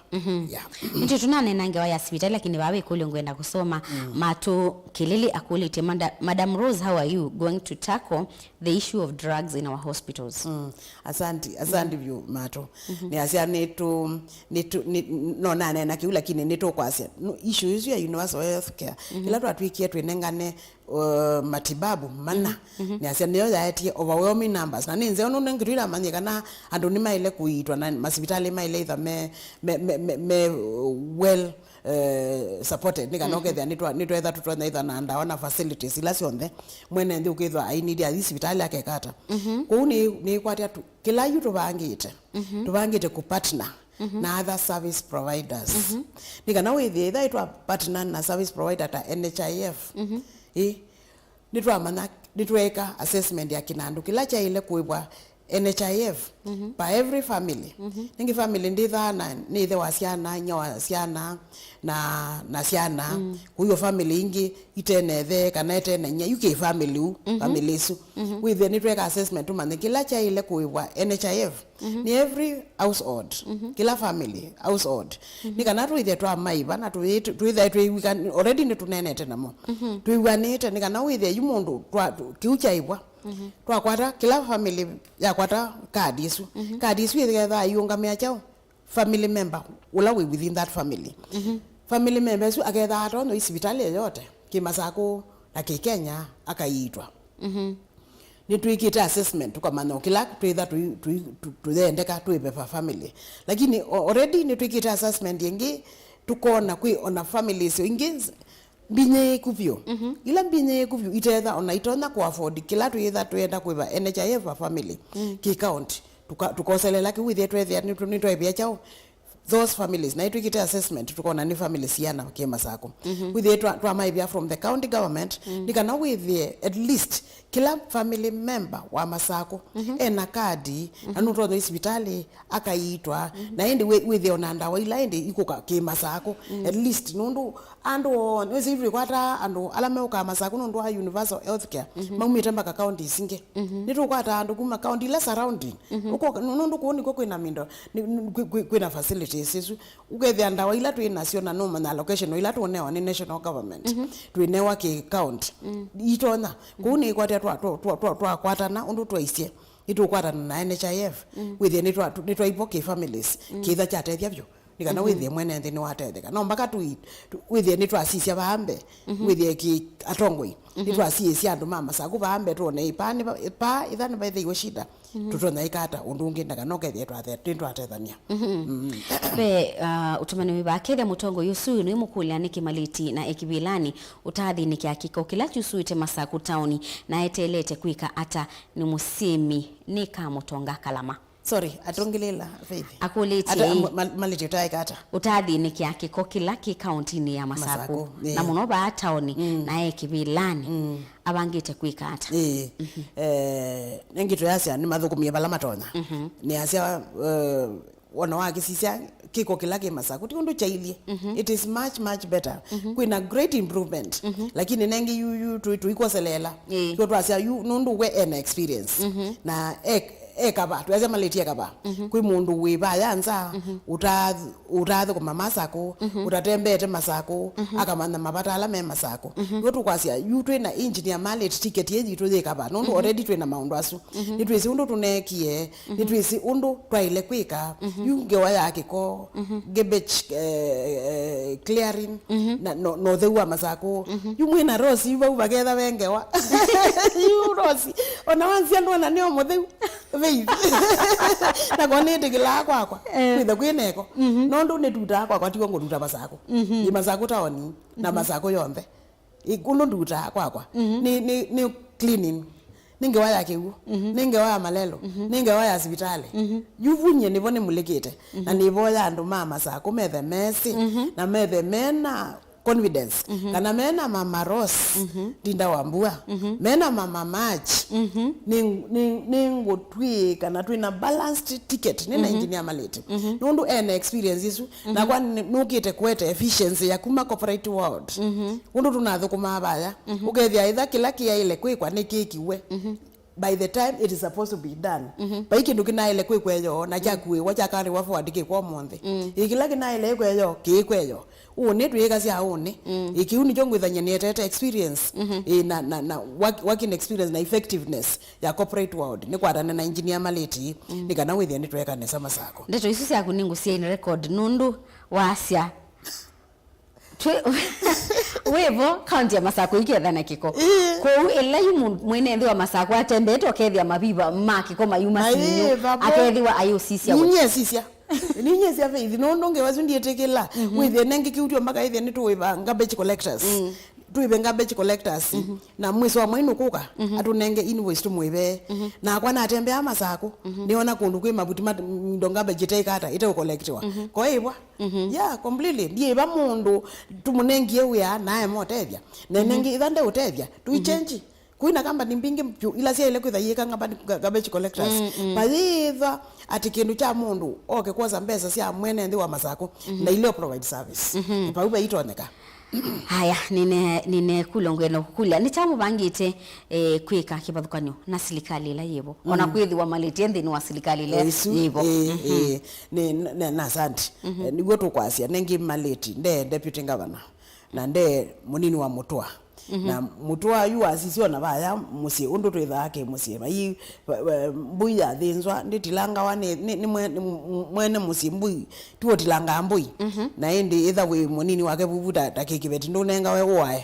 Yeah. Nĩtwĩ tũnanena ngewa ya sivitali, lakini vaa wĩ kũlyo ngwenda kũsoma. Matũ Kĩlĩlĩ akũlĩtye, "Mada-, Madam Rose, how are you going to tackle the issue of drugs in our hospitals?" Mm. Asanti, asanti vyũ Matũ. Nĩasya nĩtũ, nĩtũ, nĩ, no naneena kĩu, lakini nĩtũkwasya. No, issue ĩsu ya universal health care, ĩla twatw'ĩkie twĩnengane, uh, matibabu mana, nĩasya nĩyo yaetie overwhelming numbers. Na nĩ nzeo nũndũ ngĩtũ ilamanyie kana andũ nĩmaĩle kũiitwa na masivitalĩ maĩle itha me, me, me, me, me, uh, well, uh, supported, nĩ kana ũkethĩa nĩtwa-, nĩtwetha tũtwetha na ndawa na facilities ila syonthe mwene nthĩ ũkethwa ainidi athi sivitalĩ akekata. Kwoou nĩ, nĩkwatya tu, kĩla yu tũvangĩte, tũvangĩte kũ partner na other service providers. Nĩ kana wĩthĩe ĩtha ĩtwa partner na service provider ta N H I F. Ĩ, nĩtwamanya, nĩtweeka assessment ya kĩnandũ kĩla kyaĩle kũĩvwa N H I F per every family. Nĩngĩ family ndĩthaa na nĩ ĩthe wa syana, inya wa syana, na, na syana. Kũiwa family ingĩ itene ĩthe kana ĩtene inya, yu kĩ family u, family isu. Wĩthĩe nĩtweka assessment tũmanye kĩla kyaĩle kũĩvwa N H I F. Nĩ every household, kĩla family household. Nĩ kana twĩthĩe twamaĩva na twĩ-, twĩthae twĩw'ĩka-, already nĩtũneenete namo. Twĩw'anĩte nĩ kana wĩthĩe yu mũndũ twa-, tũ-, kĩu kyaĩvwa. Twakwata, kĩla family yakwata kadi ĩsu. Kadi ĩsu ĩkethaa ĩũngamĩa kyaũ? Family member ũla wĩ within that family. Family member ĩsu akethaa atonywa i sivitalĩ yoyote, kĩ Masakũ na kĩ Kenya, akaiitwa. Nĩtwĩkĩte assessment, tũkamanya o kĩla twĩtha tũi-, tũi-, tũ-, tũyendeka twĩve per family. Lakini o-, already nĩtwĩkĩte assessment ĩngĩ, tũkona kwĩ ona families ingĩ mbinyĩĩku vyũ. Ila mbinyĩĩku vyũ itetha ona itonya kũ afford kĩla twĩtha twĩenda kwĩva N H I F per family kĩ county. Tũka-, tũkoselela kĩu wĩthĩe twethĩa nĩtũ-, nĩtwaĩvĩa kyaũ those families. Na nĩtwĩkĩte assessment, tũkona nĩ families siana kĩ Masakũ. Wĩthĩe twa-, twamaĩvĩa from the county government, nĩ kana wĩthĩe at least kĩla family member wa Masakũ ena kadi, na nũtonya i sivitalĩ, akaiitwa, na ĩndĩ wĩ-, wĩthĩe ona ndawa ila ĩndĩ ikũka kĩ Masakũ. At least, nũndũ andũ onthe, wĩsĩ twĩkwataa andũ ala meũkaa Masakũ nũndũ wa universal health care, maumĩte mpaka counties ingĩ. Nĩtũkwataa andũ kuma county ila surrounding. Ũko-, nũ-, nũndũ kũu nĩkw'o kwĩna mindo, nĩ, nĩ, kwĩ, kwĩ, kwĩna facilities isu. Ũkethĩa ndawa ila twĩ nasyo na nũmanya location ila tũnewa nĩ national government, twĩnewa kĩ county. Itonya. Kũu nĩkwatĩa twa-, twa-, twa-, twa-, twakwatana ũndũ twaisye. Nĩtũkwatana na N H I F. Wĩthĩe nĩtwa-, nĩtwaivo kĩ families. Kĩtha kyatethya vyũ. Nĩ kana wĩthĩe mwene nthĩ nĩwatetheka. No mpaka tũi-, tũ-, wĩthĩe nĩtwasisya vaa mbee. Wĩthĩe kĩ atongoi. Nĩtwasiĩsya andũ ma Masakũ vaa mbee, tuone ĩpaa nĩ va-, ĩpaa ĩtha nĩvaĩthĩiwe shida. Tũtonya ĩka ata ũndũ ũngĩ, na kana ũkethĩa twathe-, nĩtwatethania. Ve, uh, ũtũmani wĩ vaa, kethĩa mũtongoi ũsu nĩmũkũlya nĩkĩ Malĩti na e kĩvĩlanĩ, ũtathĩnĩkĩa kĩko kĩla kyusũĩte Masakũ taoni, na eteelete kwĩka ata? Nĩ mũsĩmi, nĩkamũtonga kalama. Sorry, atongilila Faith. Akũlĩtye ata, ĩ, ma-, ma-, Malĩti ũtaĩka ata? Ũtathĩnĩkĩa kĩko kĩla kĩ kauntinĩ ya Masakũ, Masakũ, ĩ, na mũno vaa taoni, mm, na e kĩvĩlanĩ, mm, avangĩte kwĩka ata? Ĩ. Mhm. Eh, nĩ ngĩtũ yasya nĩmathũkũmie vala matonya. Mhm. Nĩasya, eh, wona wakĩsisya kĩko kĩla kĩ Masakũ ti ũndũ kyailyĩ. Mhm. It is much, much better. Mhm. Kwĩna great improvement. Mhm. Lakini nengĩ yu, yu tũi-, tũikwoselela. Ĩ. Tuo twasya yu nũndũ we ena experience. Mhm. Na e, e kava, twasya Malĩti e kava. Mhm. Kwĩ mũndũ wĩ vaya nza, mhm, ũta-, ũtathũkũma Masakũ, mhm, ũtatembeete Masakũ, mhm, akamanya mavata ala me Masakũ. Mhm. Tuo tũkwasya yu twĩna engineer Malĩti ticket yĩ yitũ yĩ kava. Nũndũ, mhm, already twĩna maũndũ asu. Mhm. Nĩtwĩsĩ ũndũ tũneekie. Mhm. Nĩtwĩsĩ ũndũ twaĩle kwĩka. Mhm. Yu ngewa ya kĩko, mhm, garbage, eh, eh, clearing, mhm, na, no, na ũtheu wa Masakũ. Mhm. Yu mwĩna Rosi, yu vau vaketha ve ngewa. Yu Rosi, ona wanzia ndwona nĩo mũtheu. Faith. Nakwa nĩtĩkĩlaa kwakwa. Eh. Kwĩtha kwĩ neko. Mhm. Nũndũ nĩtutaa kwakwa, tiw'o ngũtuta Masakũ. Mhm. Ĩ Masakũ taoni, na, mhm, Masakũ yonthe. Ĩ, ũndũ ndutaa kwakwa. Mhm. Nĩ, nĩ, nĩ cleaning. Nĩ ngewa ya kĩw'ũ. Mhm. Nĩ ngewa ya malelũ. Mhm. Nĩ ngewa ya sivitalĩ. Mhm. Yu vu nyie nĩvo nĩmulĩkĩte. Na, mhm, nĩvoya andũ ma Masakũ methe mesĩ, mhm, na methe mena confidence. Mhm. Kana mena Mama Rose, mhm, Ndinda wa Mbua. Mhm. Mena Mama March. Mhm. Nĩ, nĩ, nĩngũtw'ĩĩka na twĩna balanced ticket. Nĩ na, mhm, engineer Malĩti. Mhm. Nũndũ ena experience isu. Mhm. Nakwa nĩ-, nũkĩte kũete efficiency ya kuma corporate world. Mhm. Ũndũ tũnathũkũmaa vaya. Mhm. Ũkethĩa ĩtha kĩla kĩaĩle kwĩkwa nĩkĩkiwe. Mhm. by the time it is supposed to be done, vai kĩndũ kĩnaĩle kwĩkw'eyo na kyakuĩwa kyakaarĩwa forward kĩkwa ũmũnthĩ. Ĩ kĩla kĩnaĩle ĩkw'eyo kĩĩkw'eyo. Ũnĩ twĩĩkasya ũnĩ. Ĩ kĩu nĩkyo ngwĩthany'a nĩetete experience, ĩ, na, na, na work, working experience na effectiveness ya corporate world, nĩkwatane na engineer Malĩti, nĩ kana wĩthĩe nĩtweka nesa Masakũ. Ndeto isu syaku nĩngũsiaine record nũndũ wasya twĩ wĩvo kaunti ya Masakũ iketha na kĩko. Kwoou ĩla yu mũ- mwene nthĩ wa Masakũ atembeete ũkethĩa maviva ma kĩko mayuma sinyu, akethĩwa ayĩũsisya we. Ninyie sisya. Ninyie sya Faith, nũndũ ngewa isu ndiĩtĩkĩla. Wĩthĩe nengĩ kĩu tyo mpaka ĩthĩe nĩtũĩva garbage collectors. Twĩve garbage collectors. Na mwĩso wa mwai nũkũka, atũnenge invoice tũmwĩvee. Nakwa natembeaa Masakũ, nĩona kũndũ kwĩ mavuti ma indo garbage iteĩka ata, iteũkolektiwa. Koĩvwa. Yeah, completely. Ndiĩva mũndũ tũmũnengie wĩa naema ũtethya. Na nengĩ itha ndeũtethya, tũichenji. Kwĩna kambani mbingĩ vyũ ila syaĩle kwĩtha yĩka garbage, ga- garbage collectors. Vayĩthwa atĩ kĩndũ kya mũndũ oke kwosa mbesa sya mwene nthĩ wa Masakũ na ileo provide service. Vau vaitonyeka. Haya, nine nine kulo ngwenda kukulya nĩ kyaũ mũvangĩte eh, kwĩka kĩvathũkany'o na silikalĩ ĩla yĩvo, ona kwĩthĩwa Malĩti e nthĩnĩ wa silikalĩ ĩla yĩvo. Ĩĩ, ĩĩ. Nĩ- nĩ- na asante. Eh, nĩw'o tũkwasya nengĩ Malĩti nde deputy governor na nde mũnini wa Mũtũa. Na Mũtũa yu wasisya ona vaya mũsyĩ ũndũ twĩthaa kĩ mũsyĩ. Vai- va- va- mbũi yathĩnzwa ndĩtilangawa nĩ, nĩ, nĩ mwe- nĩ m- mwene mũsyĩ mbũi, tiwe ũtilangaa mbũi. Na ĩndĩ ĩtha wĩ mũnini wake vuvu ta, ta kĩkĩveti ndũnengawe ũae.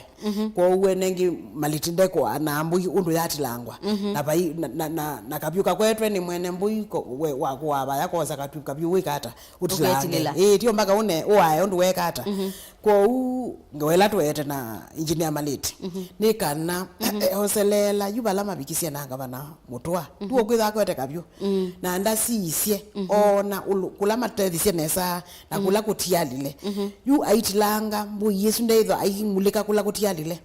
Kwoou we nengĩ Malĩti ndekũaa na mbũi ũndũ yatilangwa. Na vai- na, na, na, na kavyũ kakwetwe nĩ mwene mbũi ko- we- wa kũaa vaya kwosa kavyũ, kavyũ wĩka ata? Ũtilange. Ũketilĩla. Ĩĩ, tio mpaka ũne ũae ũndũ weka ata. Kwoou ngewa ĩla tũete na engineer Malĩti nĩ kana e- e- oseleela yu vala mavikisye na ngavana Mũtũa. Tuo kwĩtha akwete kavyũ. Na ndasiisye ona ũlũ- kũla matethisye nesa na kũla kũtialile. Yu aitilanga mbũi ĩsu ndeĩthwa aimulĩka kũla kũtialile.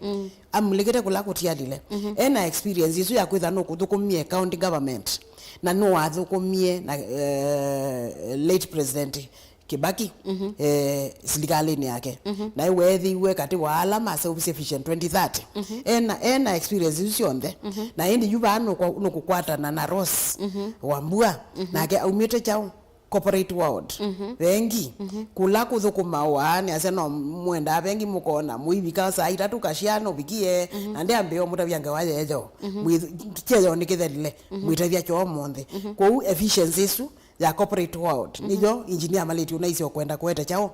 Amulĩkĩte kũla kũtialile. Ena experience ĩsu ya kwĩtha nũkũthũkũmie county government na nũwathũkũmie na eh, late president Kibaki eh, silikalĩnĩ yake. Na weethĩiwe katĩ wa ala maseũvisye Vision twenty thirty. Ena, ena experience isu syonthe. Na ĩndĩ yu vaa nũkwa- nũkũkwatana na Rose Wambua, nake aumĩte kyaũ? Corporate world. Vengi. Kũla kũthũkũma ũaa nĩasya no mwendaa vengi mũkona mũivika saa itatũ kashia nũvikie, na ndeambĩĩa ũmũtavya ngewa yeyo. Mwĩ- kyeyo nĩkĩthelile. Mwĩtethya kyoo ũmũnthĩ. Kwoou efficiency isu ya corporate world nĩyo engineer Malĩti ũnaisye ũkwenda kũete kyaũ?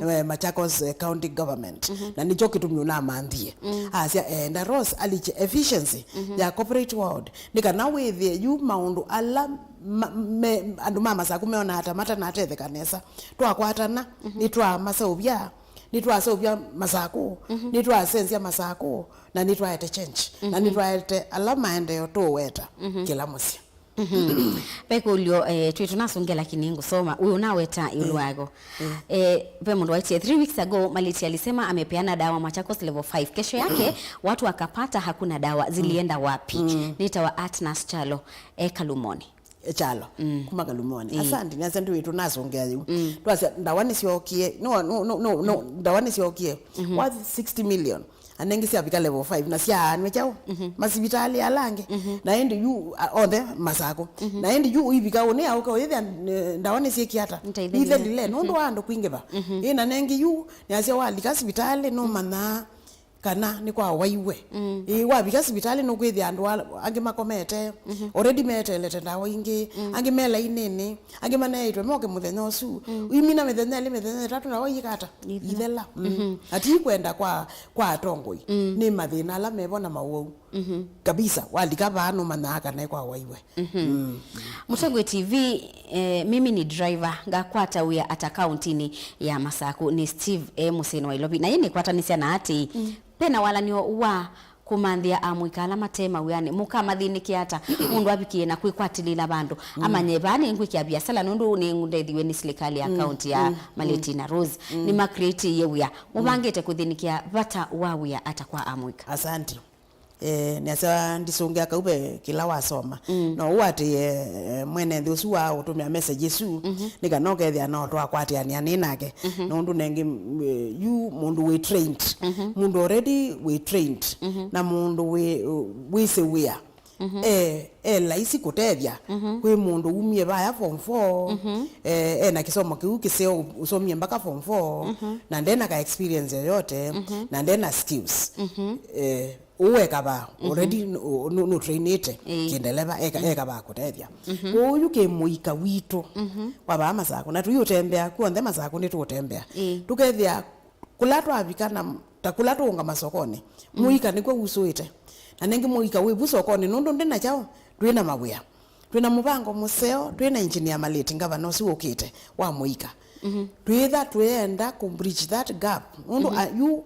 Eh, Machakos eh, County Government. Na nĩkyo kĩtumi ũnamanthie. Asya enda Rose alikye efficiency ya corporate world nĩ kana wĩthĩe yu maũndũ ala ma- me- andũ ma Masakũ meonaa ta matanatetheka nesa. Twakwatana nĩtwamaseũvya, nĩtwaseũvya Masakũ, nĩtwasenzya Masakũ, na nĩtwaete change, na nĩtwaete ala maendeeo tũũweta kĩla mũsyĩ. Ve kũlyo eh, twĩ tũnasũngĩa lakini ngũsoma wĩ ũnaweta ĩũlũ wako. Eh, ve mũndũ waitie three weeks ago Malĩti alisema amepeana dawa Machakos level five, kesho yake watu wakapata hakuna dawa, zilienda wapi? Nĩtawa Atnas Chalo e Kalumoni. Echalo kuma Kalumoni. Asante, nĩasya ndĩ wĩtũ nasũngĩa yu. Twasya ndawa nĩsyokie, no, no, no, no, no, ndawa nĩsyokie worth sixty million. Anengi syavika level five na syaanwe kyaũ masivitalĩ ala angĩ. Na ĩndĩ yu a- onthe Masakũ. Na ĩndĩ yu ũivika ũnĩ aũka ũyĩthĩa eh, ndawa nĩsyĩkie ata? Nĩtaithelile. Ithelile nũndũ wa andũ kwingĩva. Ĩ na nengi yu nĩasya walika sivitalĩ nũmanyaa kana nĩ kwa waiwe. Ĩ wavika sivitalĩ nũkwĩthĩa andũ ala- angĩ makomete, already meteelete ndawa ingĩ, angĩ me lainĩnĩ, angĩ maneeĩtwe moke mũthenya ũsu. Imina mĩthenya ĩlĩ, mĩthenya ĩtatũ, ndawa iyĩka ata? Ithela. Ithela. Ati kwenda kwa kwa atongoi nĩ mathĩna ala mevo na mawau kabisa. Walika vaa nũmanyaa kana ĩ kwa waiwe. Mũtongoi T V, eh, mimi ni driver, ngakwata wĩa ata kauntinĩ ya Masakũ? Nĩ Steve e mũsyĩnĩ wa Ilovi. Na ĩĩ nĩkwatanĩsya na atĩĩ, ve na walanĩo wa kũmanthĩa amũika ala mate mawĩanĩ, mũkamathĩnĩkĩa ata mũndũ avikie na kwĩkwatĩlĩĩla vandũ amanye vaa nĩngwĩkĩa viasala nũndũ nĩndethiwe nĩ silikalĩ ya kaunti ya Malĩti na Rose nĩmacreatĩie wĩa? Mũvangĩte kũthĩnĩkĩa vata wa wĩa ata kwa amũika? Asante. Eh, nĩasya ndisũngĩa kau ve kĩla wasoma. No ũatĩĩe eh, mwene nthĩ ũsu wa ũtũmĩa message ĩsu, nĩ kana ũkethĩa no twakwatĩanĩa nĩ nake. Nũndũ nengĩ mm, eh, yu mũndũ wĩ trained, mũndũ already wĩ trained, na mũndũ wĩ wĩsĩ wĩa. e, e laisi kũtethya kwĩ mũndũ umie vaya form four, e, ena kĩsomo kĩu kĩseo, ũsomie mpaka form four, na ndena ka experience yoyote, na ndena skills. E, ũũ ekavaa already nũ- nũ- nũtrainĩte kĩndeleva, eka- ekavaa kũtethya. Kwoou yu kĩ mũika witũ wa vaa Masakũ, na tũiũtembea kw'onthe Masakũ nĩtũũtembea. Ĩĩ. Tũkethĩa kũla twavika na ta kũla tũũngama sokonĩ, mũika nĩkw'o wusũĩte. Na nĩngĩ mũika wĩ vu sokonĩ nũndũ ndĩ na kyaũ, twĩ na mawĩa. Twĩ na mũvango mũseo, twĩ na engineer malĩti ngavana ũsu ũkĩte wa mũika. Twĩtha twĩenda kũ bridge that gap. Nũndũ a- yu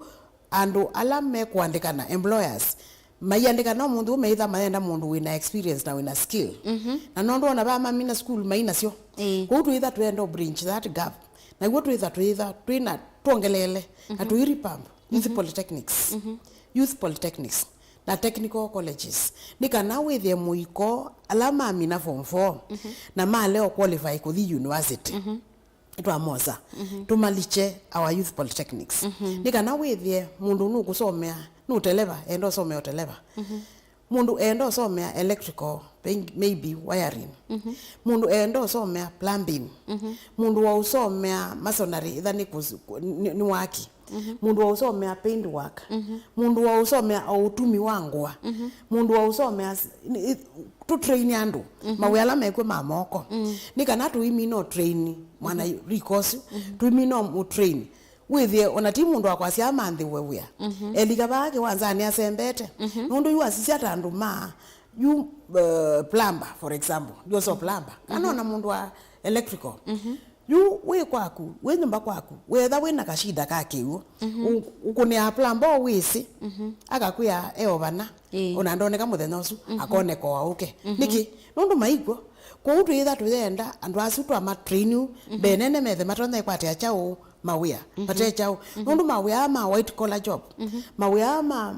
andũ ala mekũandĩkana, employers, maiandĩkana ũmũnthĩ ũũ meitha mayenda mũndũ wĩna experience na wĩna skill. Na nũndũ ona vaa mamina sukulu mainasyo. Ĩĩ. Kwoou twĩtha twĩenda ũ bridge that gap. Naw'o twĩtha twĩtha twĩna twongeleele na tũi revamp youth polytechnics, youth polytechnics na technical colleges, nĩ kana wĩthĩe mũiko ala mamina form four na malea qualify kũthi university, twamosa, tũmalikye our youth polytechnics. Nĩ kana wĩthĩe mũndũ nũkũsomea, nũteleva, enda ũsomea ũteleva. Mũndũ enda ũsomea electrical, peng- maybe wiring. Mũndũ enda ũsomea plumbing. Mũndũ wa ũsomea masonary, ĩtha nĩ kũs- kũ- nĩ- nĩ waki. Mũndũ wa ũsomea paint work. Mũndũ wa ũsomea o ũtumi wa ngũa. Mũndũ wa ũsomea s- nĩ- ĩ- tũtrain andũ mawĩa ala mekw'o ma moko. Nĩ kana tũimina ũtrain mwana rika ũsu, tũimina ũtrain. Wĩthĩe ona ti mũndũ akwasya amanthĩwe wĩa. Elika vaa kĩwanzanĩ asembete. Nũndũ yu asisya ta andũ ma yu, uh, plumber, for example, ndio so plumber, kana ona mũndũ wa electrical. Yu wĩ kwaku, wĩ nyũmba kwaku, wetha wĩ na kashida ka kĩw'ũ, ũ- ũkũnĩa plumber o wĩsĩ, akakwĩa e o vana. Ĩĩ. Ona ndoneka mũthenya ũsu, akoneka o aũke. Nĩkĩ? Nũndũ maikw'o. Kwoou twĩtha tũyenda andũ asu twamatrain mbee nene methe matonya ĩkwatĩa kyaũ mawĩa. Vate kyaũ. Nũndũ mawĩa aa ma white collar job, mawĩa aa ma,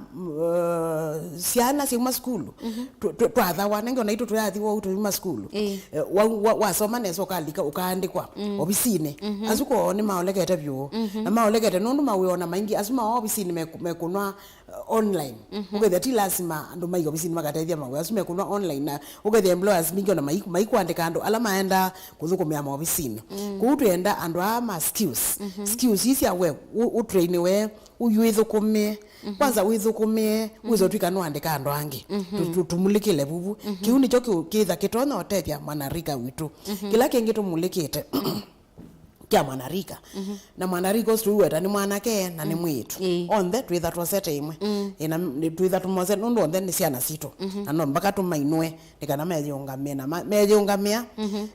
uh, syana syauma sukulu, tw- tw- twathawa, nenge ona itũ tũyathiwa ũu tũyuma sukulu. Ĩĩ. Eh, wa- wa- wasoma nesa ũkalika ũkaandĩkwa ovisinĩ. Asu kwoo nĩmaolekete vyũ. Na maolekete nũndũ mawĩa ona maingĩ asu ma ovisinĩ meku- mekũnwa online. Ũkethĩa ti lasima andũ mai ovisinĩ makatethya mawĩa asu mekũnwa online, na ũkethĩa employers mbingĩ ona mai- maikwandĩka andũ ala maendaa kũthũkũmĩa maovisinĩ. Kũu twĩenda andũ aa ma skills. Skills ii sya we ũ- ũtrainiwe, ũyũĩthũkũmĩe. Kwanza wĩthũkũmĩe, wĩse ũtw'ĩka nũandĩka andũ angĩ. Tũ- tũ- tũmulĩkĩle vuvu. Kĩu nĩkyo kĩu kĩtha kĩtonya ũtethya mwanarika witũ. Kĩla kĩngĩ tũmulĩkĩte kya mwanarika. Na mwanarika ũsu tũiweta nĩ mwanake na nĩ mwĩĩtu. Ĩĩ. Onthe twĩtha twosete ĩmwe. Ĩĩ, na nĩ- twĩtha tũmosete nũndũ onthe nĩ syana sitũ. Na no mpaka tũmainũe nĩ kana meyĩũngamĩe na ma- meyĩũngamĩa,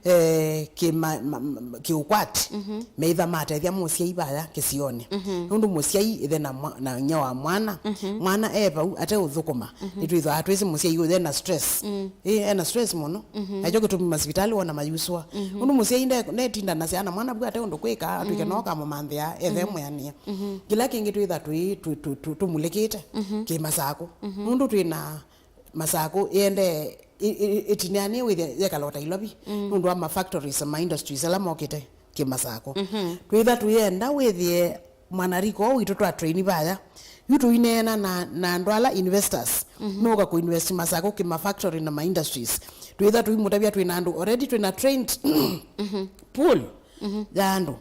eh, kĩ ma- ma- ma- kĩũkwati. Meitha matethya mũsyai vaya kĩsionĩ. Nũndũ mũsyai ĩthe na mwa- na inyia wa mwana, mwana e vau ate ũthũkũma. Nĩtwĩthwaa twĩsĩ mũsyai ũyũ ena stress. Ĩĩ, ena stress mũno. Nakyo kĩtumi masivitalĩ wona mayusũa. Nũndũ mũsyai nde- netindanasya na mwana vu ate ũndũ kwĩka, atw'ĩke no kamũmanthĩa, ethe mwĩanĩe. Kĩla kĩngĩ twĩtha twĩ- tũ- tũ- tũ- tũmulĩkĩte kĩ Masakũ. Nũndũ twĩ na Masakũ ĩende ĩ- ĩ- ĩtineanĩe wĩthĩa yekala o ta Ilovi. Nũndũ wa ma factories, ma industries ala mokĩte kĩ Masakũ. Twĩtha tũyenda wĩthĩe mwanarika ũũ witũ twa train vaya. Yu tũineena na, na andũ ala investors. Moka kũ invest Masakũ kĩ ma factory na ma industries. Twĩtha tũimũtavya twĩ na andũ already, twĩ na trained pool ya andũ.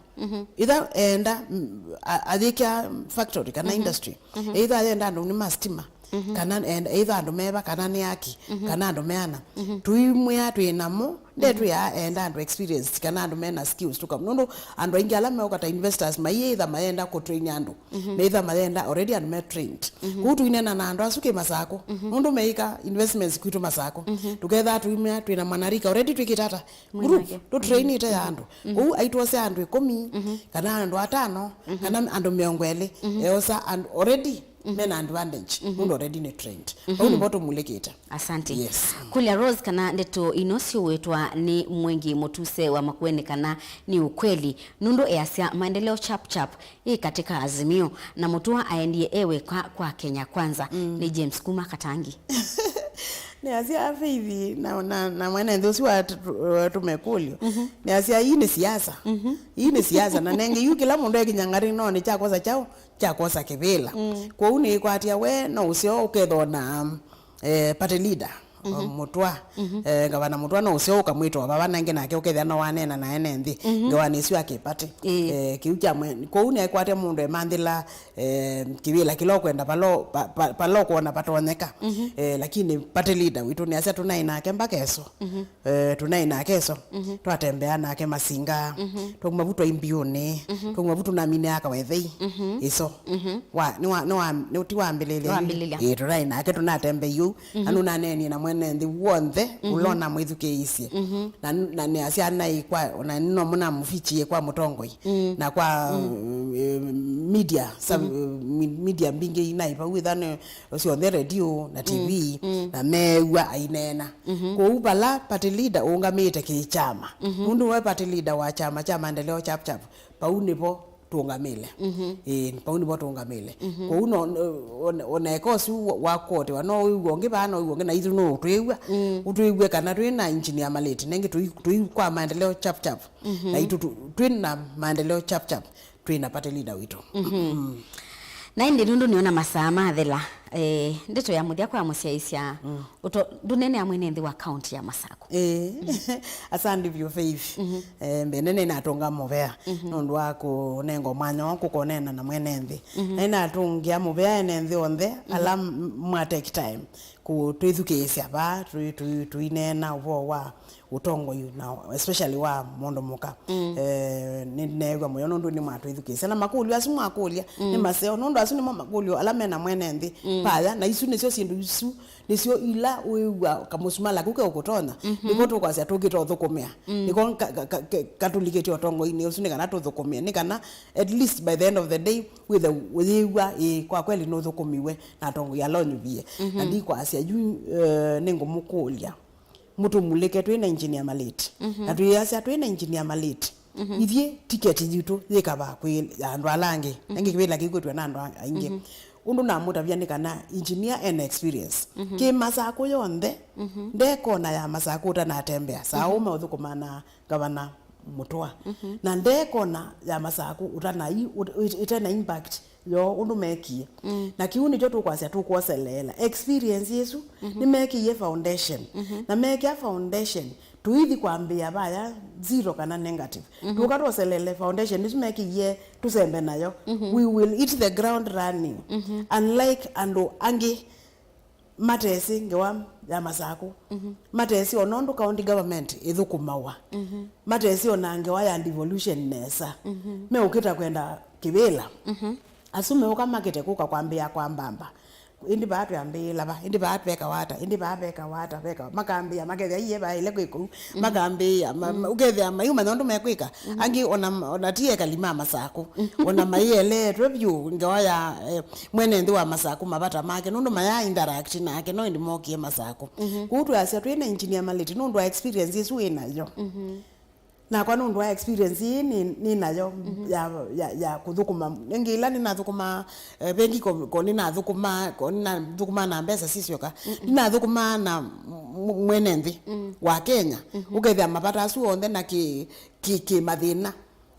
Ĩtha enda, mm, a- ayĩkĩa factory kana industry. Ĩtha yenda andũ nĩ ma stima. Kana enda, ĩtha andũ meva, kana nĩ aki, kana andũ meana. Tũimwĩa twĩ namo, ndetwĩa enda andũ experienced kana andũ mena skills tũka. Nũndũ andũ aingĩ ala meũka ta investors, maiĩtha mayenda kũtrain andũ. Meitha mayenda already andũ me trained. Kũu tũinena na andũ asu kĩ Masakũ. Nũndũ meika investments kwitũ Masakũ. Tũkethaa tũimwĩa twĩ na mwanarika already twĩkĩte ata? Group, tũtrainĩte ya andũ. Kũu aitwose andũ ĩkũmi, kana andũ atano, kana andũ mĩongo ĩlĩ. Eosa andũ already mena advantage. Nũndũ already nĩ trained. Vau nĩvo tũmulĩkĩte. Asante. Yes. Kũlya Rose kana ndeto ino siũwĩtwa nĩ Mwengi Mũtuse wa Makueni kana nĩ ũkweli. Nũndũ easya maendeleo chap chap ĩ katika Azimio, na Mũtua aendie ewe kwa, kwa Kenya Kwanza. Nĩ James kuma Katangi. Nĩasya Faith na, na, na mwene nthĩ ũsu wa tu- tu- tũmekũlyo. Nĩasya ii nĩ siasa. Ii nĩ siasa, na nenge yu kĩla mũndũ ekinya ngarĩ no nĩ kya kwosa kyaũ, kya kwosa kĩvĩla. Kwoou nĩĩkwatĩa we no ũseo ũkethona, eh, party leader. Mhm. Mũtwa. Mhm. Eh, ngavana Mũtwa no ũseo ũkamwĩta o vava, na ĩngĩ nake ũkethĩa no waneena na ene nthĩ. Mhm. Ngewanĩ ĩsu ya kĩpatĩ. Ĩĩ. Eh, kĩu kya mwe-, kwoou nĩekwate mũndũ emanthĩla, eh, kĩvĩla kĩla ũkwenda palo, pa, pa, pala ũkwona patonyeka. Mhm. Eh, lakini party leader witũ nĩasya tũnaĩ nake mbaka ĩso. Mhm. Eh, tũnaĩ nake ĩso. Mhm. Twatembea nake Masinga. Mhm. Twauma vu twaĩ mbiũnĩ. Mhm. Twauma vu tũnaminĩaa Kawethei. Mhm. Ĩso. Mhm. Wa, nĩ wa, nĩ wa, nĩ ti wambĩlĩlya. Wambĩlĩlya. Ĩĩ, tũnaĩ nake tũnatembei ũu. Mhm. Na nũnaneenie na mwene nthĩ w'onthe, mhm, ũla ũnamwĩthukĩĩisye. Mhm. Na, na nĩasya naĩ kwa, na no mũnamũfichie kwa mũtongoi. Mm. Na kwa, mm, eh, media, sa-, mhm, eh, mi-, media mbingĩ inaĩ vau ĩthane syonthe, redio na T V, mm, mm, na meew'a aineena. Mhm. Kwoou vala party leader ũũngamĩte kĩkyama. Mhm. Nũndũ we party leader wa kyama kya Maendeleo Chap Chap, vau nĩvo tũũngamĩle. Mhm. Ĩĩ, vau nĩvo tũũngamĩle. Mhm. Kwoou no, no, ona, ona eka ũsu wa, wa kũotewa, no wĩw'a ũngĩ vaa, no wĩw'a ũngĩ, na ithu no ũtwĩw'a. Mm. Ũtwĩw'e kana twĩ na Engineer Malĩti, nengĩ tũi, tũi kwa Maendeleo Chap Chap. Mhm. Na ithu tũ, twĩ na Maendeleo Chap Chap, twĩ na party leader witũ. Mhm. Mm. Na ĩndĩ nũndũ nĩona masaa mathela, eh, ndeto ya mũthya kwa mũsyaĩĩsya, mm, ũto, ndũneenea mwene nthĩ wa kaunti ya Masakũ. Eh, asante vyũ Faith. Mhm. Eh, mbene nĩnatũnga mũvea, mhm, nũndũ wa kũnengwa mwanya wa kũkoneena na mwene nthĩ. Mhm. Na nĩnatũngĩa mũvea ene nthĩ onthe, mhm, ala m-, mwa take time kũtwĩthukĩĩsya vaa, tũi-, tũi-, tũineena ũvoo wa ũtongoi na especially wa mũndũ mũka. Mm. Eh, nĩneew'a mũyo nũndũ nĩmwatwĩthukĩĩsya. Na makũlyo asu mwakũlya, mm, nĩ maseo, nũndũ asu nĩmo makũlyo ala mena mwene nthĩ, mm, vaya, na isu nĩsyo syĩndũ isu, nĩsyo ila wĩw'a kamũsumala kau keũkũtonya, mhm, nĩko tũkwasya tũkĩte ũthũkũmĩa. Mm. Nĩko ka, ka, ka, ka, katũlikĩtye ũtongoinĩ ũsu nĩ kana tũthũkũmĩe, nĩ kana at least by the end of the day wĩthe ũyĩw'a, ĩĩ, kwa kweli nũthũkũmiwe na atongoi ala ũnyuvie. Mhm. Na ndikwasya yu, eh, nĩngũmũkũlya. Mũtũmulĩke twĩ na Engineer Malĩti. Mhm. Na twĩasya twĩ na Engineer Malĩti. Mhm. Ithyĩ tiketi yitũ yĩkavaa kwĩ andũ ala angĩ. Mhm. Angĩ kĩvĩla kĩkwĩtw'a na andũ a-, aingĩ. Mhm. Ũndũ namũtavya nĩ kana engineer ena experience. Mhm. Kĩ Masakũ yonthe, mhm, ndekona ya Masakũ ũtanatembea. Saa, mhm, ũme ũthũkũma na Ngavana Mũtũa. Mhm. Na ndekona ya Masakũ ũtanai-, ũt-, ĩt-, ĩtena impact yo ũndũ mekie. Mm. Na kĩu nĩkyo tũkwasya tũkwoseleela. Experience ĩsu, mhm, nĩmekĩie foundation. Mhm. Na mekĩa foundation, tũithi kwambĩĩa vaya zero kana negative. Mhm. Tũka twoseleele foundation ĩsu mekĩie tũsembe nayo. Mhm. We will hit the ground running. Mhm. Unlike andũ angĩ matesĩ ngewa ya Masakũ, mhm, matesĩ ona ũndũ county government ĩthũkũmawa, mhm, matesĩ ona ngewa ya devolution nesa, mhm, meũkĩta kwenda kĩvĩla. Mhm. Asu meũka makĩte kũka kwambĩĩa kwa mbamba. Ĩndĩ vaa twambĩĩla va? Ĩndĩ vaa twekawa ata? Ĩndĩ vaa vekawa ata? Vekawa. Makambĩĩa, makethĩa iye vaĩle kwĩ kũu. Mhm. Makambĩĩa, ma-, ma-, mhm, ũkethĩa maiũmanya ũndũ mekwĩka. Mhm. Angĩ ona, ona ti ekali ma Masakũ. Mhm. Ona maieleetwe vyũ ngewa ya, eh, mwene nthĩ wa Masakũ mavata make, nũndũ maya interact nake, no ĩndĩ mokie Masakũ. Mhm. Kũu twĩasya twĩ na Engineer Malĩti nũndũ wa experience ĩsu wĩ nayo. Mhm. Nakwa nũndũ wa experience ĩĩ nĩ, nĩ nayo, mhm, ya, ya, ya kũthũkũma. Ĩngĩ ĩla nĩnathũkũma, eh, vengi ko, ko nĩnathũkũma, ko nĩnathũkũma na mbesa sisyoka. Mm-mm. Nĩnathũkũma na m-, m-, mwene nthĩ, mm, wa Kenya. Mhm. Ũkethĩa mavata asu onthe na kĩ, kĩ, kĩ mathĩna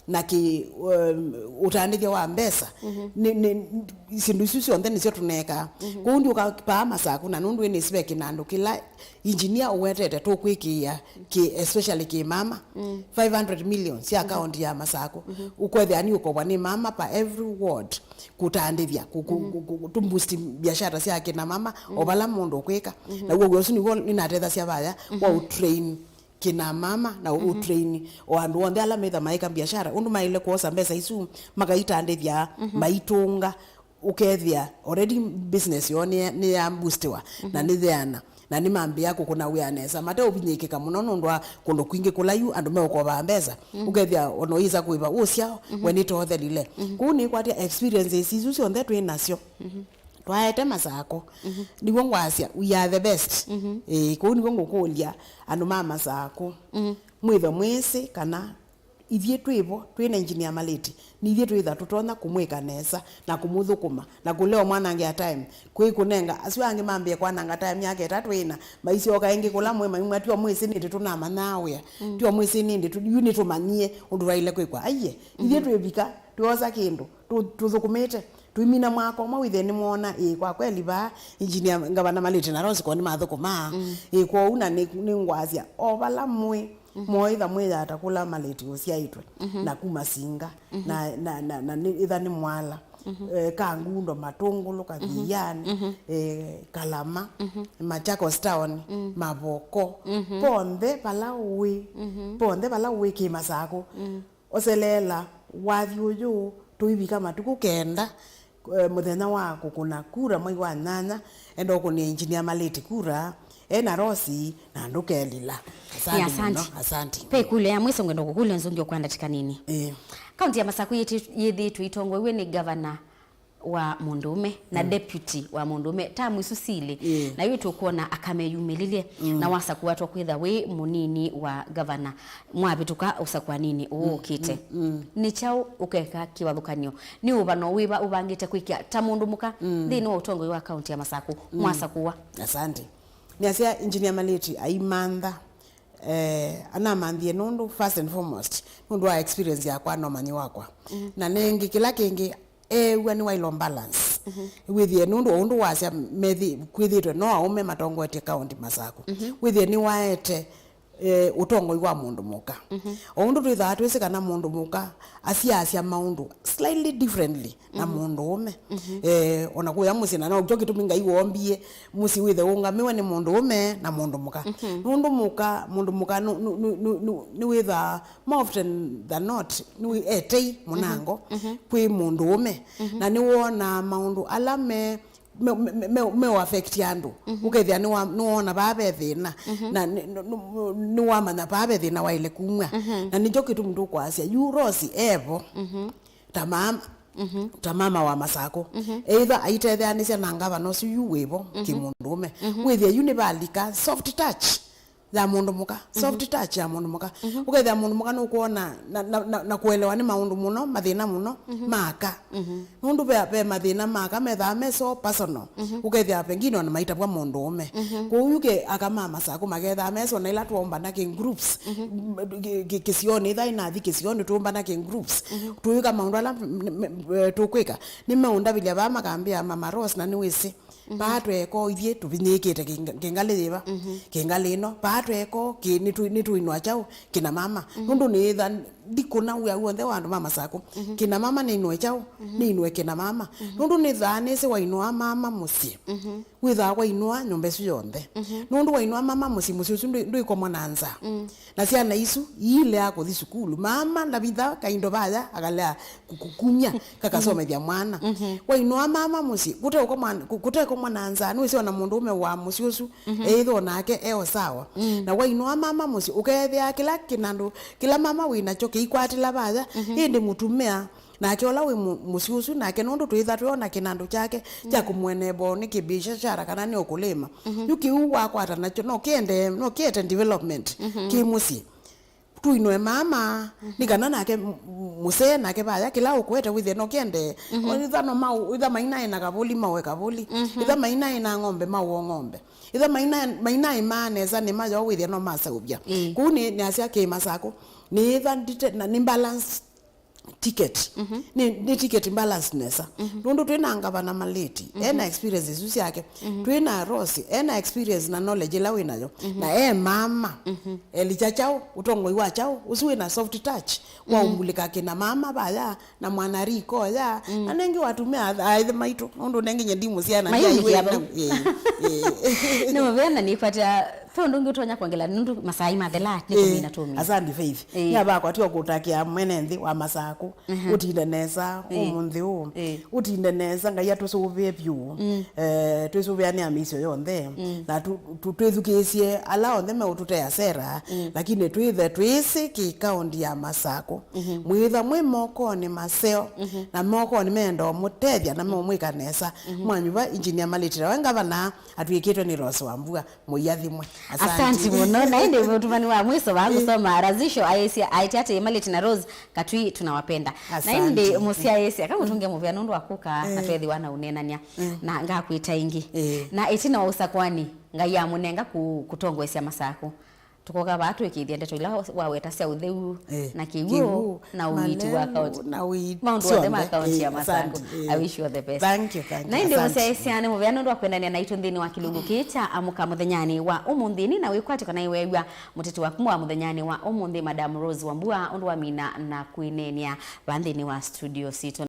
na kĩ, um, ũtandĩthya wa mbesa, mhm, nĩ, nĩ, syĩndũ isu syonthe nĩsyo tũneekaa. Mhm. Kwoou ndiũka paa Masakũ, na nũndũ ĩnĩsĩ ve kĩnandũ kĩla engineer ũwetete tũkwĩkĩĩa kĩ, especially kĩ mama, mm, five hundred million sya, mhm, account ya Masakũ. Mhm. Ũkwethĩa nĩ ũkovwa nĩ mama pa every ward kũtandĩthya, kũ, kũ, mhm, kũ, kũ, tũmboost biashara sya kĩna mama, o, mhm, vala mũndũ ũkwĩka. Mhm. Na w'o wĩa ũsu nĩw'o nĩnatethasya vaya, mhm, wa ũtrain kĩna mama na, mhm, ũtrain o andũ onthe ala metha maĩka biashara, ũndũ maĩle kwosa mbesa isu makaitandĩthya, mhm, maitũnga, ũkethĩa already business yoo nĩ, nĩ ya boostiwa, na, mhm, nĩ theana, na nĩmambĩĩa kũkũna wĩa nesa mateũvinyĩĩkĩka mũno nũndũ wa kũndũ kwingĩ kũla yu andũ meũkovaa mbesa, mhm, ũkethĩa ona ũyĩsa kũĩva ũsya, mhm, we nĩtoothelile. Mhm. Kũu nĩkwatya experiences isu syonthe twĩ nasyo. Mhm. Twaete Masakũ. Mhm. Nĩw'o ngwasya, we are the best. Mhm. Ĩĩ, kũu nĩw'o ngũkũlya andũ ma Masakũ. Mhm. Mwĩthwe mwĩsĩ kana ithyĩ twĩ vo, twĩ na Engineer Malĩti, nĩ ithyĩ twĩtha tũtonya kũmwĩka nesa na kũmũthũkũma na kũlea ũmwanangĩa time. Kwĩ kũnenga, asu angĩ mambĩe kwananga time yake ĩtatũ ĩna, maisyoka ĩngĩ kũla mwĩ maimwa, tio mwĩsĩ nĩndĩ tũnamanyaa wĩa. Mm. Tio mwĩsĩ nĩndĩ tũ-, yu nĩtũmanyie ũndũ waĩle kwĩkwa. Aiye, ithyĩ, mhm, twĩvika, twosa kĩndũ, tũ-, tũthũkũmĩte. Tũimina mwaka ũmwe wĩthĩe nĩmwona, ĩĩ, kwa kweli vaa engineer, ngavana Malĩti na Rose ko nĩmathũkũmaa. Mm. Ĩĩ, kwoou na nĩ, nĩngwasya o vala mwĩ, mm, mwaĩtha mwĩyata kũla Malĩti ũsyaĩtwe, mhm, na kuma Singa, mhm, na, na, na, na nĩ, ĩtha nĩ Mwala, mhm, eh, Kangundo, Matũngũlũ, Kathiani, mhm, eh, Kalama, mhm, Machakos Town, mm, Mavoko, mhm, ponthe vala ũĩ, mhm, ponthe vala ũĩ kĩ Masakũ. Mm. Oseleela wathi ũyũ, tũivika matukũ kenda, eh, mũthenya wa kũkũna kura, mwei wa nyanya, enda ũkũnĩa engineer Malĩti kura, e na Rosi, na ndũkelila. Asante, ĩĩ, asante, mũno, asante. Ve ĩkũlyo ya mwiso ngwenda kũkũlya nzũngĩ kwa ndatĩka nini. Ĩĩ. Kaunti ya Masakũ yĩti-, yĩthĩĩtwe ĩtongoew'e nĩ ngavana wa mũndũũme na, mm, deputy wa mũndũũme tamu isu silĩ. Ĩĩ. Na yu tũkwona aka meyumĩlilye, mm, na wasakũa twa kwĩtha wĩ mũnini wa ngavana mwavĩtũka ũsakũaninĩ ũũ, mm, ũkĩte. Mm, mm. Nĩ kyaũ ũkeka kĩvathũkany'o? Nĩ ũvano wĩva ũvangĩte kwĩkĩa ta mũndũ mũka, mm, nthĩnĩ wa ũtongoi wa kaunti ya Masakũ, mm, mwasakũa? Asante. Nĩasya engineer Malĩti aimantha, eh, anamanthie nũndũ first and foremost, nũndũ wa experience yakwa na ũmanyi wakwa. Mm. Na nengĩ, kĩla kĩngĩ, eew'a nĩwaĩle balance. Mhm. Wĩthĩe nũndũ o ũndũ wasya methi-, kwĩthĩĩtwe no aũme matongoetye kaunti Masakũ. Mhm. Wĩthĩe nĩwaete, eh, ũtongoi wa mũndũ mũka. Mhm. O ũndũ twĩthaa twĩsĩ kana mũndũ mũka asiasya maũndũ slightly differently na, mhm, mũndũ ũme. Mhm. Eh, ona kũya mũsyĩ, na nokyo kĩtumi Ngai wombie mũsyĩ wĩthe ũũngamĩwe nĩ mũndũ ũme na mũndũ mũka. Mhm. Nũndũ mũka, mũndũ mũka nũ-, nũ-, nũ-, nũ-, nũ-, nĩwĩthaa more often than not, nĩ etei mũnango, mhm, mhm, kwĩ mũndũ ũme. Mhm. Na nĩwonaa maũndũ ala me, me, me, me, me affect andũ. Mhm. Ũkethĩa nĩwa-, nĩwona vaa ve thĩna. Mhm. Na nĩ-, nĩ-, nĩ-, nĩwamanya vaa ve thĩna waĩle kumw'a. Mhm. Na nĩkyo kĩtumi tũkwasya, yu Rosi evo, mhm, ta mama, mhm, ta mama wa Masakũ. Mhm. Either aitetheanĩsya na ngavana ũsu yu wĩvo, mhm, kĩmũndũũme. Mhm. Wĩthĩa yu nĩvalika soft touch ya mũndũ mũka, mhm, soft touch ya mũndũ mũka. Mhm. Ũkethĩa mũndũ mũka nũkwona na, na, na, na kũelewa nĩ maũndũ mũno, mathĩna mũno, mhm, maka. Mhm. Nũndũ ve, ve mathĩna maka methaa me so personal. Mhm. Ũkethĩa pengine ona maitavwa mũndũũme. Mhm. Kwoou yu ke aka ma Masakũ makethaa me so na ila twombana kĩ groups. Mhm. M-, kĩ, kĩ, kĩsionĩ, itha inathi kĩsionĩ twombana kĩ groups. Mhm. Tũĩka maũndũ ala m-, m-, m-, eh, tũkwĩka. Nĩmeũndavĩlya vaa makambĩa, "Mama Rose, na nĩwĩsĩ. Mhm. Vaa tweeko ithyĩ tũvinyĩĩkĩte kĩnga-, kĩngalĩ yĩva? Mhm. Kĩngalĩ ĩno. Vaa tweeko kĩ-, nĩtũ-, nĩtũinwa kyaũ kĩna mama?" Mhm. Nũndũ nĩĩtha ndikũna wĩa w'onthe wa andũ ma Masakũ. Mhm. Kĩna mama nĩinwe kyaũ? Mhm. Nĩinwe kĩna mama. Mhm. Nũndũ nĩthaa nĩsĩ wainũa mama mũsyĩ. Mhm. Wĩthaa wainũa nyũmba ĩsu yonthe. Mhm. Nũndũ wainũa mama mũsyĩ, mũsyĩ ũsu ndwĩ-, ndwĩkomwa na nzaa. Mm. Na syana isu iilea kũthi sukulu. Mama ndavitha kaindo vaya akalea ku-, ku-, kumya kakasomethya mwana. Mhm. Wainũa mama mũsyĩ, kũteũkomwa, kũ-, kũtekomwa na nzaa, nĩwĩsĩ ona mũndũũme wa mũsyĩ ũsu, mhm, eĩthwa nake e o sawa. Mm. Na wainũa mama mũsyĩ, ũkeethĩa kĩla kĩnandũ, kĩla mama wĩ nakyo kĩikwatĩla vaya, mhm, ĩndĩ mũtumĩa nake ũla wĩ mũ-, mũsyĩ ũsu, nake nũndũ twĩtha twĩona kĩnandũ kyake kya, mm, kũmweneboo nĩ kĩbiashara kana nĩ ũkũlĩma. Mhm. Yu kĩu wakwata nakyo, no kĩende, no kĩete development, mhm, kĩ mũsyĩ. Tuinwe mama, mhm, nĩ kana nake m-, m-, mũsee nake vaya, kĩla ũkwete wĩthĩe no kĩende. Mhm. Itha no mau, itha mainaĩ na kavũli, maũe kavũli. Mhm. Itha mainaĩ na ng'ombe, maũe ng'ombe. Itha mainaĩ, mainaĩ maa nesa nĩ mayo wĩthĩe no maseũvya. Ĩĩ. Kũu nĩ, nĩasya kĩ Masakũ. Nĩ itha ndite, na nĩ balance ticket. Mhm. Nĩ, nĩ ticket balance nesa. Mhm. Nũndũ twĩ na ngavana Malĩti, mhm, ena experience isu syake. Mhm. Twĩ na Rose, ena experience na knowledge ĩla wĩ nayo. Mhm. Na e mama. Mhm. Elijah Chao, ũtongoi wa Chao, ũsu wĩ na soft touch. Mhm. Waumulika kĩna mama vaya, na mwana riko ya. Mm. Na nengi watumia aithe maitũ, nũndũ nengi nye ndimu syana. Mayumĩkia vau. Ĩĩ, ĩĩ. Nĩ mũvea na nĩkwatĩa. Ve ũndũ ũngĩ ũtonya kwongela nũndũ masaa mathela nĩ, ĩĩ, kũmina tũmina. Asante Faith. Ĩĩ. Nĩavakwa tio kũtakĩa mwene nthĩ wa Masakũ. Mhm. Ũtinde nesa, ĩĩ, ũmũnthĩ ũũ. Ĩĩ. Ũtinde nesa, Ngai atũsũvĩe vyũ. Mm. Eh, twĩsũvĩanĩa mĩisyo yonthe. Mm. Na tu-, tu-, twĩthukĩĩsye ala onthe meũtũtea sera, mm, lakini twĩthe twĩsĩ kĩ kaunti ya Masakũ. Mhm. Mwĩtha mwĩ mokonĩ maseo, mhm, na mokonĩ menda ũmũtethya na meũmwĩka nesa. Mhm. Mwanyuva Engineer Malĩti we ngavana atw'ĩkĩtwe nĩ Rose Wambua. Mũiathimwe. Asante. Asante mũno. Na ĩndĩ mũtũmani wa mwiso wa, eh, ngũsoma Razisho aĩsya, aĩtye atĩ, Malĩti na Rose Katui tunawapenda. Na ĩndĩ, asante, mũsyaĩĩsya, kamũtũnge mũvea nũndũ wa kũka na, eh, twethĩwa na ũneenany'a. Mm. Na ngakwĩta ĩngĩ. Eh. Na ĩtina wa ũsakũani, Ngai amũnenga kũ-, kũtongoesya Masakũ. Tũkoka vaa twĩkĩĩthya ndeto ila waweta sya ũtheu, eh, na kĩw'ũ, kĩw'ũ, na ũiiti wa malemu, kaunti, na ũiiti, maũndũ onthe ma syonthe, kaunti ya, eh, Masaku. Asante, eh. I wish you all the best. Thank you, thank you, na ĩndĩ asante. Mũsyaĩĩsya nĩ mũvea nũndũ wa kwendania naitũ nthĩnĩ wa kĩlungu kĩĩ kya Amũka mũthenyanĩ wa ũmũnthĩ. Nĩ na wĩkwatyo kana iweew'a mũteti waku wa mũthenyanĩ wa ũmũnthĩ, Madam Rose Wambua, ũndũ wamina na kwĩneenea vaa nthĩnĩ wa studio sitũ.